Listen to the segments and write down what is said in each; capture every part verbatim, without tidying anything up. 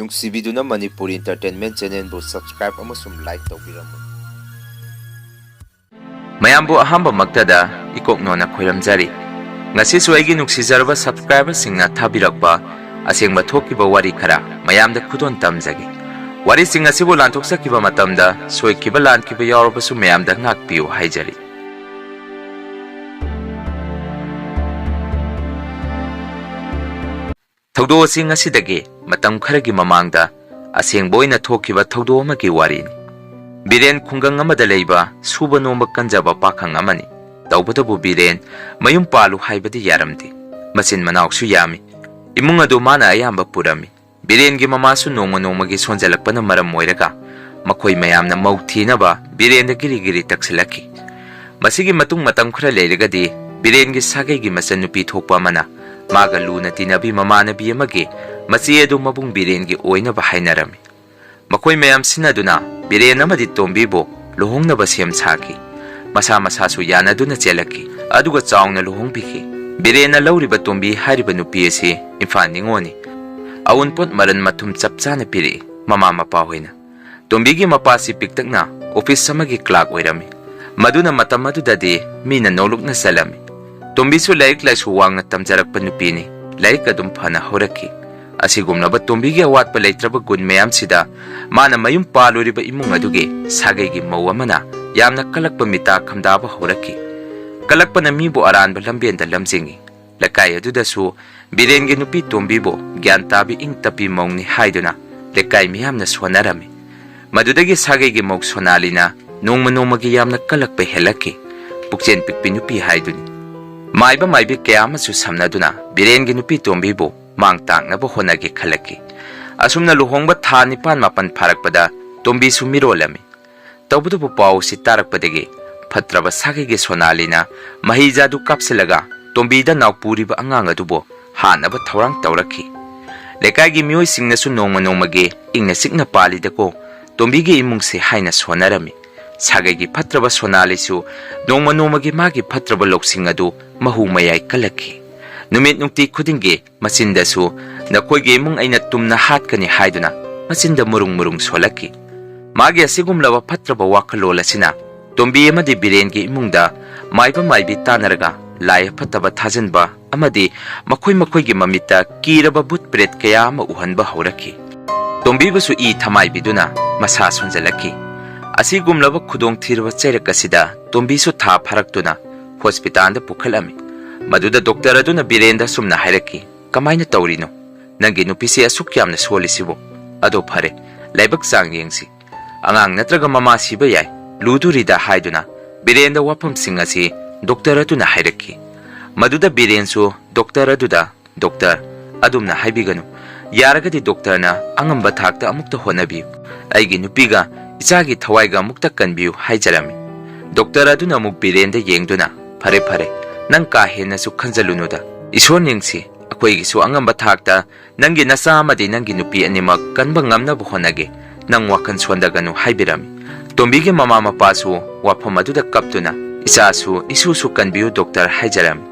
ꯅꯨꯡꯁꯤꯕꯤꯗꯨꯅ Manipuri Entertainment Channelꯕꯨ subscribe ꯑꯃꯁꯨꯡ like ꯇꯧꯕꯤꯔꯝꯃꯨ꯫ ꯃꯌꯥꯝꯕꯨ ꯑꯍꯥꯟꯕꯃꯛꯇꯗ ꯏꯀꯣꯛꯅꯣꯅ ꯈꯣꯏꯔꯝꯖꯔꯤ꯫ ꯉꯁꯤꯁꯨ ꯑꯩꯒꯤ ꯅꯨꯡꯁꯤꯖꯔꯕ subscriberꯁꯤꯡꯅ ꯊꯥꯕꯤꯔꯛꯄ ꯑꯁꯦꯡꯕ ꯊꯣꯛꯈꯤꯕ ꯋꯥꯔꯤ ꯈꯔ ꯃꯌꯥꯝꯗ ꯈꯨꯗꯣꯜ ꯇꯝꯖꯒꯦ꯫ ꯋꯥꯔꯤꯁꯤꯡ ꯑꯁꯤꯕꯨ ꯂꯥꯟꯊꯣꯛꯆꯈꯤꯕ ꯃꯇꯝꯗ ꯁꯣꯏꯈꯤꯕ ꯂꯥꯟꯈꯤꯕ ꯌꯥꯎꯔꯕꯁꯨ ꯃꯌꯥꯝꯗ ꯉꯥꯛꯄꯤꯌꯨ ꯍꯥꯏꯖꯔꯤ꯫ ꯊꯧꯗꯣꯛ ꯑꯁꯤ ꯉꯁꯤꯗꯒꯤ ꯃꯇꯝ ꯈꯔꯒꯤ ꯃꯃꯥꯡꯗ ꯑꯁꯦꯡꯕ ꯑꯣꯏꯅ ꯊꯣꯛꯈꯤꯕ ꯊꯧꯗꯣꯛ ꯑꯃꯒꯤ ꯋꯥꯔꯤꯅꯤ꯫ ꯕꯤꯔꯦꯟ ꯈꯨꯡꯒꯪ ꯑꯃꯗ ꯂꯩꯕ ꯁꯨꯕ ꯅꯣꯝꯕ ꯀꯟꯖꯕ ꯄꯥꯈꯪ ꯑꯃꯅꯤ꯫ ꯇꯧꯕꯇꯕꯨ ꯕꯤꯔꯦꯟ ꯃꯌꯨꯝ ꯄꯥꯜꯂꯨ ꯍꯥꯏꯕꯗꯤ ꯌꯥꯔꯝꯗꯦ꯫ ꯃꯆꯤꯟ ꯃꯅꯥꯎꯁꯨ ꯌꯥꯝꯃꯤ꯫ ꯏꯃꯨꯡ ꯑꯗꯨ ꯃꯥꯅ ꯑꯌꯥꯝꯕ ꯄꯨꯔꯝꯃꯤ꯫ ꯕꯤꯔꯦꯟꯒꯤ ꯃꯃꯥꯁꯨ ꯅꯣꯡꯃ ꯅꯣꯡꯃꯒꯤ ꯁꯣꯟꯖꯜꯂꯛꯄꯅ ꯃꯔꯝ ꯑꯣꯏꯔꯒ ꯃꯈꯣꯏ ꯃꯌꯥꯝꯅ ꯃꯧ ꯊꯤꯅꯕ ꯕꯤꯔꯦꯟꯗ ꯒꯤꯔꯤ ꯒꯤꯔꯤ ꯇꯛꯁꯤꯜꯂꯛꯈꯤ꯫ ꯃꯁꯤꯒꯤ ꯃꯇꯨꯡ ꯃꯇꯝ ꯈꯔ ꯂꯩꯔꯒꯗꯤ ꯕꯤꯔꯦꯟꯒꯤ ꯁꯥꯒꯩꯒꯤ ꯃꯆꯟꯅꯨꯄꯤ ꯊꯣꯛꯄ ꯑꯃꯅ ꯃꯥꯒ ꯂꯨꯅ ꯇꯤꯟꯅꯕꯤ ꯃꯃꯥꯟꯅꯕꯤ ꯑꯃꯒꯤ ꯃꯆꯦ ꯑꯗꯨ ꯃꯕꯨꯡ ꯕꯤꯔꯦꯟꯒꯤ ꯑꯣꯏꯅꯕ ꯍꯥꯏꯅꯔꯝꯃꯤ꯫ ꯃꯈꯣꯏ ꯃꯌꯥꯝ ꯁꯤꯟꯅꯗꯨꯅ ꯕꯤꯔꯦꯟ ꯑꯃꯗꯤ ꯇꯣꯝꯕꯤꯕꯨ ꯂꯨꯍꯣꯡꯅꯕ ꯁꯦꯝ ꯁꯥꯈꯤ꯫ ꯃꯁꯥ ꯃꯁꯥꯁꯨ ꯌꯥꯅꯗꯨꯅ ꯆꯦꯜꯂꯛꯈꯤ, ꯑꯗꯨꯒ ꯆꯥꯎꯅ ꯂꯨꯍꯣꯡꯕꯤꯈꯤ꯫ ꯕꯤꯔꯦꯟꯅ ꯂꯧꯔꯤꯕ ꯇꯣꯝꯕꯤ ꯍꯥꯏꯔꯤꯕ ꯅꯨꯄꯤ ꯑꯁꯤ ꯏꯝꯐꯥꯜ ꯅꯤꯉꯣꯜꯅꯤ꯫ ꯑꯎꯟꯄꯣꯠ ꯃꯔꯟ ꯃꯊꯨꯝ ꯆꯞ ꯆꯥꯅ ꯄꯤꯔꯛꯏ ꯃꯃꯥ ꯃꯄꯥ ꯍꯣꯏꯅ꯫ ꯇꯣꯝꯕꯤꯒꯤ ꯃꯄꯥꯁꯤ ꯄꯤꯛꯇꯛꯅ ꯑꯣꯐꯤꯁ ꯑꯃꯒꯤ ꯀ꯭ꯂꯥꯔꯛ ꯑꯣꯏꯔꯝꯃꯤ꯫ ꯃꯗꯨꯅ ꯃꯇꯝ ꯑꯗꯨꯗꯗꯤ ꯃꯤꯅ ꯅꯣꯂꯨꯛꯅ ꯆꯠꯂꯝꯃꯤ꯫ ꯇꯣꯝꯕꯤꯁꯨ ꯂꯥꯏꯔꯤꯛ ꯂꯥꯏꯁꯨ ꯋꯥꯡꯅ ꯇꯝꯖꯔꯛꯄ ꯅꯨꯄꯤꯅꯤ꯫ ꯂꯥꯏꯔꯤꯛ ꯑꯗꯨꯝ ꯐꯅ ꯍꯧꯔꯛꯈꯤ꯫ ꯑꯁꯤꯒꯨꯝꯂꯕ ꯇꯣꯝꯕꯤꯒꯤ ꯑꯋꯥꯠꯄ ꯂꯩꯇ꯭ꯔꯕ ꯒꯨꯟ ꯃꯌꯥꯝꯁꯤꯗ ꯃꯥꯅ ꯃꯌꯨꯝ ꯄꯥꯜꯂꯨꯔꯤꯕ ꯏꯃꯨꯡ ꯑꯗꯨꯒꯤ ꯁꯥꯒꯩꯒꯤ ꯃꯧ ꯑꯃꯅ ꯌꯥꯝꯅ ꯀꯜꯂꯛꯄ ꯃꯤꯇꯥ ꯈꯝꯗꯥꯕ ꯍꯧꯔꯛꯈꯤ꯫ ꯀꯜꯂꯛꯄꯅ ꯃꯤꯕꯨ ꯑꯔꯥꯟꯕ ꯂꯝꯕꯦꯟꯗ ꯂꯝꯖꯤꯡꯏ꯫ ꯂꯩꯀꯥꯏ ꯑꯗꯨꯗꯁꯨ ꯕꯤꯔꯦꯟꯒꯤ ꯅꯨꯄꯤ ꯇꯣꯝꯕꯤꯕꯨ ꯒ꯭ꯌꯥꯟ ꯇꯥꯕꯤ ꯏꯪ ꯇꯞꯄꯤ ꯃꯧꯅꯤ ꯍꯥꯏꯗꯨꯅ ꯂꯩꯀꯥꯏ ꯃꯤꯌꯥꯝꯅ ꯁꯣꯟꯅꯔꯝꯃꯤ꯫ ꯃꯗꯨꯗꯒꯤ ꯁꯥꯒꯩꯒꯤ ꯃꯧ ꯁꯣꯅꯥꯂꯤꯅ ꯅꯣꯡꯃ ꯅꯣꯡꯃꯒꯤ ꯌꯥꯝꯅ ꯀꯜꯂꯛꯄ ꯍꯦꯜꯂꯛꯈꯤ꯫ ꯄꯨꯛꯆꯦꯜ ꯄꯤꯛꯄꯤ ꯅꯨꯄꯤ ꯍꯥꯏꯗꯨꯅꯤ꯫ ꯃꯥꯏꯕ ꯃꯥꯏꯕꯤ ꯀꯌꯥ ꯑꯃꯁꯨ ꯁꯝꯅꯗꯨꯅ ꯕꯤꯔꯦꯟꯒꯤ ꯅꯨꯄꯤ ꯇꯣꯝꯕꯤꯕꯨ ꯃꯥꯡ ꯇꯥꯛꯅꯕ ꯍꯣꯠꯅꯒꯦ ꯈꯜꯂꯛꯈꯤ꯫ ꯑꯁꯨꯝꯅ ꯂꯨꯍꯣꯡꯕ ꯊꯥ ꯅꯤꯄꯥꯟ ꯃꯥꯄꯟ ꯐꯥꯔꯛꯄꯗ ꯇꯣꯝꯕꯤꯁꯨ ꯃꯤꯔꯣꯜꯂꯝꯃꯤ꯫ ꯇꯧꯕꯇꯕꯨ ꯄꯥꯎ ꯑꯁꯤ ꯇꯥꯔꯛꯄꯗꯒꯤ ꯐꯠꯇ꯭ꯔꯕ ꯁꯥꯒꯩꯒꯤ ꯁꯣꯅꯥꯂꯤꯅ ꯃꯍꯩ ꯖꯥꯗꯨ ꯀꯥꯞꯁꯤꯜꯂꯒ ꯇꯣꯝꯕꯤꯗ ꯅꯥꯎ ꯄꯨꯔꯤꯕ ꯑꯉꯥꯡ ꯑꯗꯨꯕꯨ ꯍꯥꯠꯅꯕ ꯊꯧꯔꯥꯡ ꯇꯧꯔꯛꯈꯤ꯫ ꯂꯩꯀꯥꯏꯒꯤ ꯃꯤꯑꯣꯏꯁꯤꯡꯅꯁꯨ ꯅꯣꯡꯃ ꯅꯣꯡꯃꯒꯤ ꯏꯪꯅ ꯆꯤꯛꯅ ꯄꯥꯜꯂꯤꯗꯀꯣ ꯇꯣꯝꯕꯤꯒꯤ ꯏꯃꯨꯡꯁꯦ ꯍꯥꯏꯅ ꯁꯣꯟꯅꯔꯝꯃꯤ꯫ ꯁꯥꯒꯩꯒꯤ ꯐꯠꯇ꯭ꯔꯕ ꯁꯣꯅꯥꯂꯤꯁꯨ ꯅꯣꯡꯃ ꯅꯣꯡꯃꯒꯤ ꯃꯥꯒꯤ ꯐꯠꯇ꯭ꯔꯕ ꯂꯧꯁꯤꯡ ꯑꯗꯨ ꯃꯍꯨ ꯃꯌꯥꯏ ꯀꯜꯂꯛꯈꯤ꯫ ꯅꯨꯃꯤꯠ ꯅꯨꯡꯇꯤ ꯈꯨꯗꯤꯡꯒꯤ ꯃꯆꯤꯟꯗꯁꯨ "ꯅꯈꯣꯏꯒꯤ ꯏꯃꯨꯡ ꯑꯩꯅ ꯇꯨꯝꯅ ꯍꯥꯠꯀꯅꯤ" ꯍꯥꯏꯗꯨꯅ ꯃꯆꯤꯟꯗ ꯃꯨꯔꯨꯡ ꯃꯨꯔꯨꯡ ꯁꯣꯜꯂꯛꯈꯤ꯫ ꯃꯥꯒꯤ ꯑꯁꯤꯒꯨꯝꯂꯕ ꯐꯠꯇ꯭ꯔꯕ ꯋꯥꯈꯜꯂꯣꯟ ꯑꯁꯤꯅ ꯇꯣꯝꯕꯤ ꯑꯃꯗꯤ ꯕꯤꯔꯦꯟꯒꯤ ꯏꯃꯨꯡꯗ ꯃꯥꯏꯕ ꯃꯥꯏꯕꯤ ꯇꯥꯟꯅꯔꯒ ꯂꯥꯏ ꯑꯐꯠꯇꯕ ꯊꯥꯖꯤꯟꯕ ꯑꯃꯗꯤ ꯃꯈꯣꯏ ꯃꯈꯣꯏꯒꯤ ꯃꯃꯤꯠꯇ ꯀꯤꯔꯕ ꯚꯨꯠ ꯄ꯭ꯔꯦꯠ ꯀꯌꯥ ꯑꯃ ꯎꯍꯟꯕ ꯍꯧꯔꯛꯈꯤ꯫ ꯇꯣꯝꯕꯤꯕꯨꯁꯨ ꯏ ꯊꯃꯥꯏꯕꯤꯗꯨꯅ ꯃꯁꯥ ꯁꯣꯟꯖꯜꯂꯛꯈꯤ꯫ ꯑꯁꯤꯒꯨꯝꯂꯕ ꯈꯨꯗꯣꯡꯊꯤꯔꯕ ꯆꯩꯔꯛ ꯑꯁꯤꯗ ꯇꯣꯝꯕꯤꯁꯨ ꯊꯥ ꯐꯥꯔꯛꯇꯨꯅ ꯍꯣꯁꯄꯤꯇꯥꯜꯗ ꯄꯨꯈꯠꯂꯝꯃꯤ꯫ ꯃꯗꯨꯗ ꯗꯣꯛꯇꯔ ꯑꯗꯨꯅ ꯕꯤꯔꯦꯟꯗ ꯑꯁꯨꯝꯅ ꯍꯥꯏꯔꯛꯈꯤ, "ꯀꯃꯥꯏꯅ ꯇꯧꯔꯤꯅꯣ? ꯅꯪꯒꯤ ꯅꯨꯄꯤꯁꯤ ꯑꯁꯨꯛ ꯌꯥꯝꯅ ꯁꯣꯜꯂꯤꯁꯤꯕꯨ? ꯑꯗꯣ ꯐꯔꯦ, ꯂꯥꯏꯕꯛ ꯆꯥꯡ ꯌꯦꯡꯁꯤ꯫ ꯑꯉꯥꯡ ꯅꯠꯇ꯭ꯔꯒ ꯃꯃꯥ ꯁꯤꯕ ꯌꯥꯏ, ꯂꯨꯗꯣꯔꯤꯗ" ꯍꯥꯏꯗꯨꯅ ꯕꯤꯔꯦꯟꯗ ꯋꯥꯐꯝꯁꯤꯡ ꯑꯁꯤ ꯗꯣꯛꯇꯔ ꯑꯗꯨꯅ ꯍꯥꯏꯔꯛꯈꯤ꯫ ꯃꯗꯨꯗ ꯕꯤꯔꯦꯟꯁꯨ ꯗꯣꯛꯇꯔ ꯑꯗꯨꯗ, "ꯗꯣꯛꯇꯔ, ꯑꯗꯨꯝꯅ ꯍꯥꯏꯕꯤꯒꯅꯨ꯫ ꯌꯥꯔꯒꯗꯤ ꯗꯣꯛꯇꯔꯅ ꯑꯉꯝꯕ ꯊꯥꯛꯇ ꯑꯃꯨꯛꯇ ꯍꯣꯠꯅꯕꯤꯌꯨ꯫ ꯑꯩꯒꯤ ꯅꯨꯄꯤꯒ ꯏꯆꯥꯒꯤ ꯊꯋꯥꯏꯒ ꯑꯃꯨꯛꯇ ꯀꯟꯕꯤꯌꯨ" ꯍꯥꯏꯖꯔꯝꯃꯤ꯫ ꯗꯣꯛꯇꯔ ꯑꯗꯨꯅ ꯑꯃꯨꯛ ꯕꯤꯔꯦꯟꯗ ꯌꯦꯡꯗꯨꯅ, "ꯐꯔꯦ, ꯐꯔꯦ, ꯅꯪ ꯀꯥ ꯍꯦꯟꯅꯁꯨ ꯈꯟꯖꯜꯂꯨꯅꯨꯗ꯫ ꯏꯁꯣꯔ ꯅꯤꯡꯁꯤ, ꯑꯩꯈꯣꯏꯒꯤꯁꯨ ꯑꯉꯝꯕ ꯊꯥꯛꯇ ꯅꯪꯒꯤ ꯅꯆꯥ ꯑꯃꯗꯤ ꯅꯪꯒꯤ ꯅꯨꯄꯤ ꯑꯅꯤꯃꯛ ꯀꯟꯕ ꯉꯝꯅꯕ ꯍꯣꯠꯅꯒꯦ꯫ ꯅꯪ ꯋꯥꯈꯜ ꯁꯣꯟꯊꯒꯅꯨ" ꯍꯥꯏꯕꯤꯔꯝꯃꯤ꯫ ꯇꯣꯝꯕꯤꯒꯤ ꯃꯃꯥ ꯃꯄꯥꯁꯨ ꯋꯥꯐꯝ ꯑꯗꯨꯗ ꯀꯞꯇꯨꯅ, "ꯏꯆꯥꯁꯨ ꯏꯁꯨꯁꯨ ꯀꯟꯕꯤꯌꯨ ꯗꯣꯛꯇꯔ" ꯍꯥꯏꯖꯔꯝꯃꯤ꯫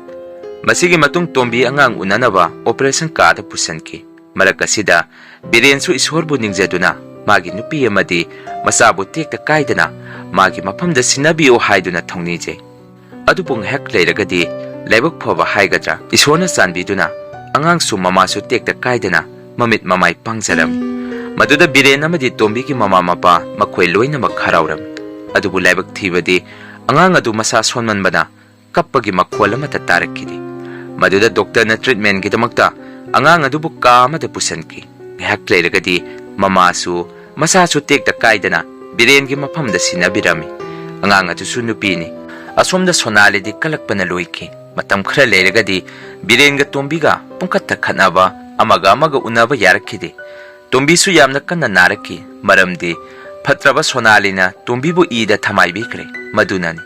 ꯃꯁꯤꯒꯤ ꯃꯇꯨꯡ ꯇꯣꯝꯕꯤ ꯑꯉꯥꯡ ꯎꯅꯅꯕ ꯑꯣꯄꯔꯦꯁꯟ ꯀꯥꯗ ꯄꯨꯁꯤꯟꯈꯤ꯫ ꯃꯔꯛ ꯑꯁꯤꯗ ꯕꯤꯔꯦꯟꯁꯨ ꯏꯁꯣꯔꯕꯨ ꯅꯤꯡꯖꯗꯨꯅ ꯃꯥꯒꯤ ꯅꯨꯄꯤ ꯑꯃꯗꯤ ꯃꯆꯥꯕꯨ ꯇꯦꯛꯇ ꯀꯥꯏꯗꯅ ꯃꯥꯒꯤ ꯃꯐꯝꯗ ꯁꯤꯟꯅꯕꯤꯌꯨ ꯍꯥꯏꯗꯨꯅ ꯊꯧꯅꯤꯖꯩ꯫ ꯑꯗꯨꯕꯨ ꯉꯥꯏꯍꯥꯛ ꯂꯩꯔꯒꯗꯤ ꯂꯥꯏꯕꯛ ꯐꯕ ꯍꯥꯏꯒꯗ꯭ꯔꯥ, ꯏꯁꯣꯔꯅ ꯆꯥꯟꯕꯤꯗꯨꯅ ꯑꯉꯥꯡꯁꯨ ꯃꯃꯥꯁꯨ ꯇꯦꯛꯇ ꯀꯥꯏꯗꯅ ꯃꯃꯤꯠ ꯃꯃꯥꯏ ꯄꯥꯡꯖꯔꯝꯃꯤ꯫ ꯃꯗꯨꯗ ꯕꯤꯔꯦꯟ ꯑꯃꯗꯤ ꯇꯣꯝꯕꯤꯒꯤ ꯃꯃꯥ ꯃꯄꯥ ꯃꯈꯣꯏ ꯂꯣꯏꯅꯃꯛ ꯍꯔꯥꯎꯔꯝꯃꯤ꯫ ꯑꯗꯨꯕꯨ ꯂꯥꯏꯕꯛ ꯊꯤꯕꯗꯤ ꯑꯉꯥꯡ ꯑꯗꯨ ꯃꯁꯥ ꯁꯣꯟꯃꯟꯕꯅ ꯀꯞꯄꯒꯤ ꯃꯈꯣꯜ ꯑꯃꯠꯇ ꯇꯥꯔꯛꯈꯤꯗꯦ꯫ ꯃꯗꯨꯗ ꯗꯣꯛꯇꯔꯅ ꯇ꯭ꯔꯤꯠꯃꯦꯟꯒꯤꯗꯃꯛꯇ ꯑꯉꯥꯡ ꯑꯗꯨꯕꯨ ꯀꯥ ꯑꯃꯗ ꯄꯨꯁꯤꯟꯈꯤ꯫ ꯉꯥꯏꯍꯥꯛ ꯂꯩꯔꯒꯗꯤ ꯃꯃꯥꯁꯨ ꯃꯁꯥꯁꯨ ꯇꯦꯛꯇ ꯀꯥꯏꯗꯅ ꯕꯤꯔꯦꯟꯒꯤ ꯃꯐꯝꯗ ꯁꯤꯟꯅꯕꯤꯔꯝꯃꯤ꯫ ꯑꯉꯥꯡ ꯑꯗꯨꯁꯨ ꯅꯨꯄꯤꯅꯤ꯫ ꯑꯁꯣꯝꯗ ꯁꯣꯅꯥꯂꯤꯗꯤ ꯀꯜꯂꯛꯄꯅ ꯂꯣꯏꯈꯤ꯫ ꯃꯇꯝ ꯈꯔ ꯂꯩꯔꯒꯗꯤ ꯕꯤꯔꯦꯟꯒ ꯇꯣꯝꯕꯤꯒ ꯄꯨꯡꯈꯠꯇ ꯈꯠꯅꯕ, ꯑꯃꯒ ꯑꯃꯒ ꯎꯅꯕ ꯌꯥꯔꯛꯈꯤꯗꯦ꯫ ꯇꯣꯝꯕꯤꯁꯨ ꯌꯥꯝꯅ ꯀꯟꯅ ꯅꯥꯔꯛꯈꯤ, ꯃꯔꯝꯗꯤ ꯐꯠꯇ꯭ꯔꯕ ꯁꯣꯅꯥꯂꯤꯅ ꯇꯣꯝꯕꯤꯕꯨ ꯏꯗ ꯊꯃꯥꯏꯕꯤꯈ꯭ꯔꯦ꯫ ꯃꯗꯨꯅꯅꯤ꯫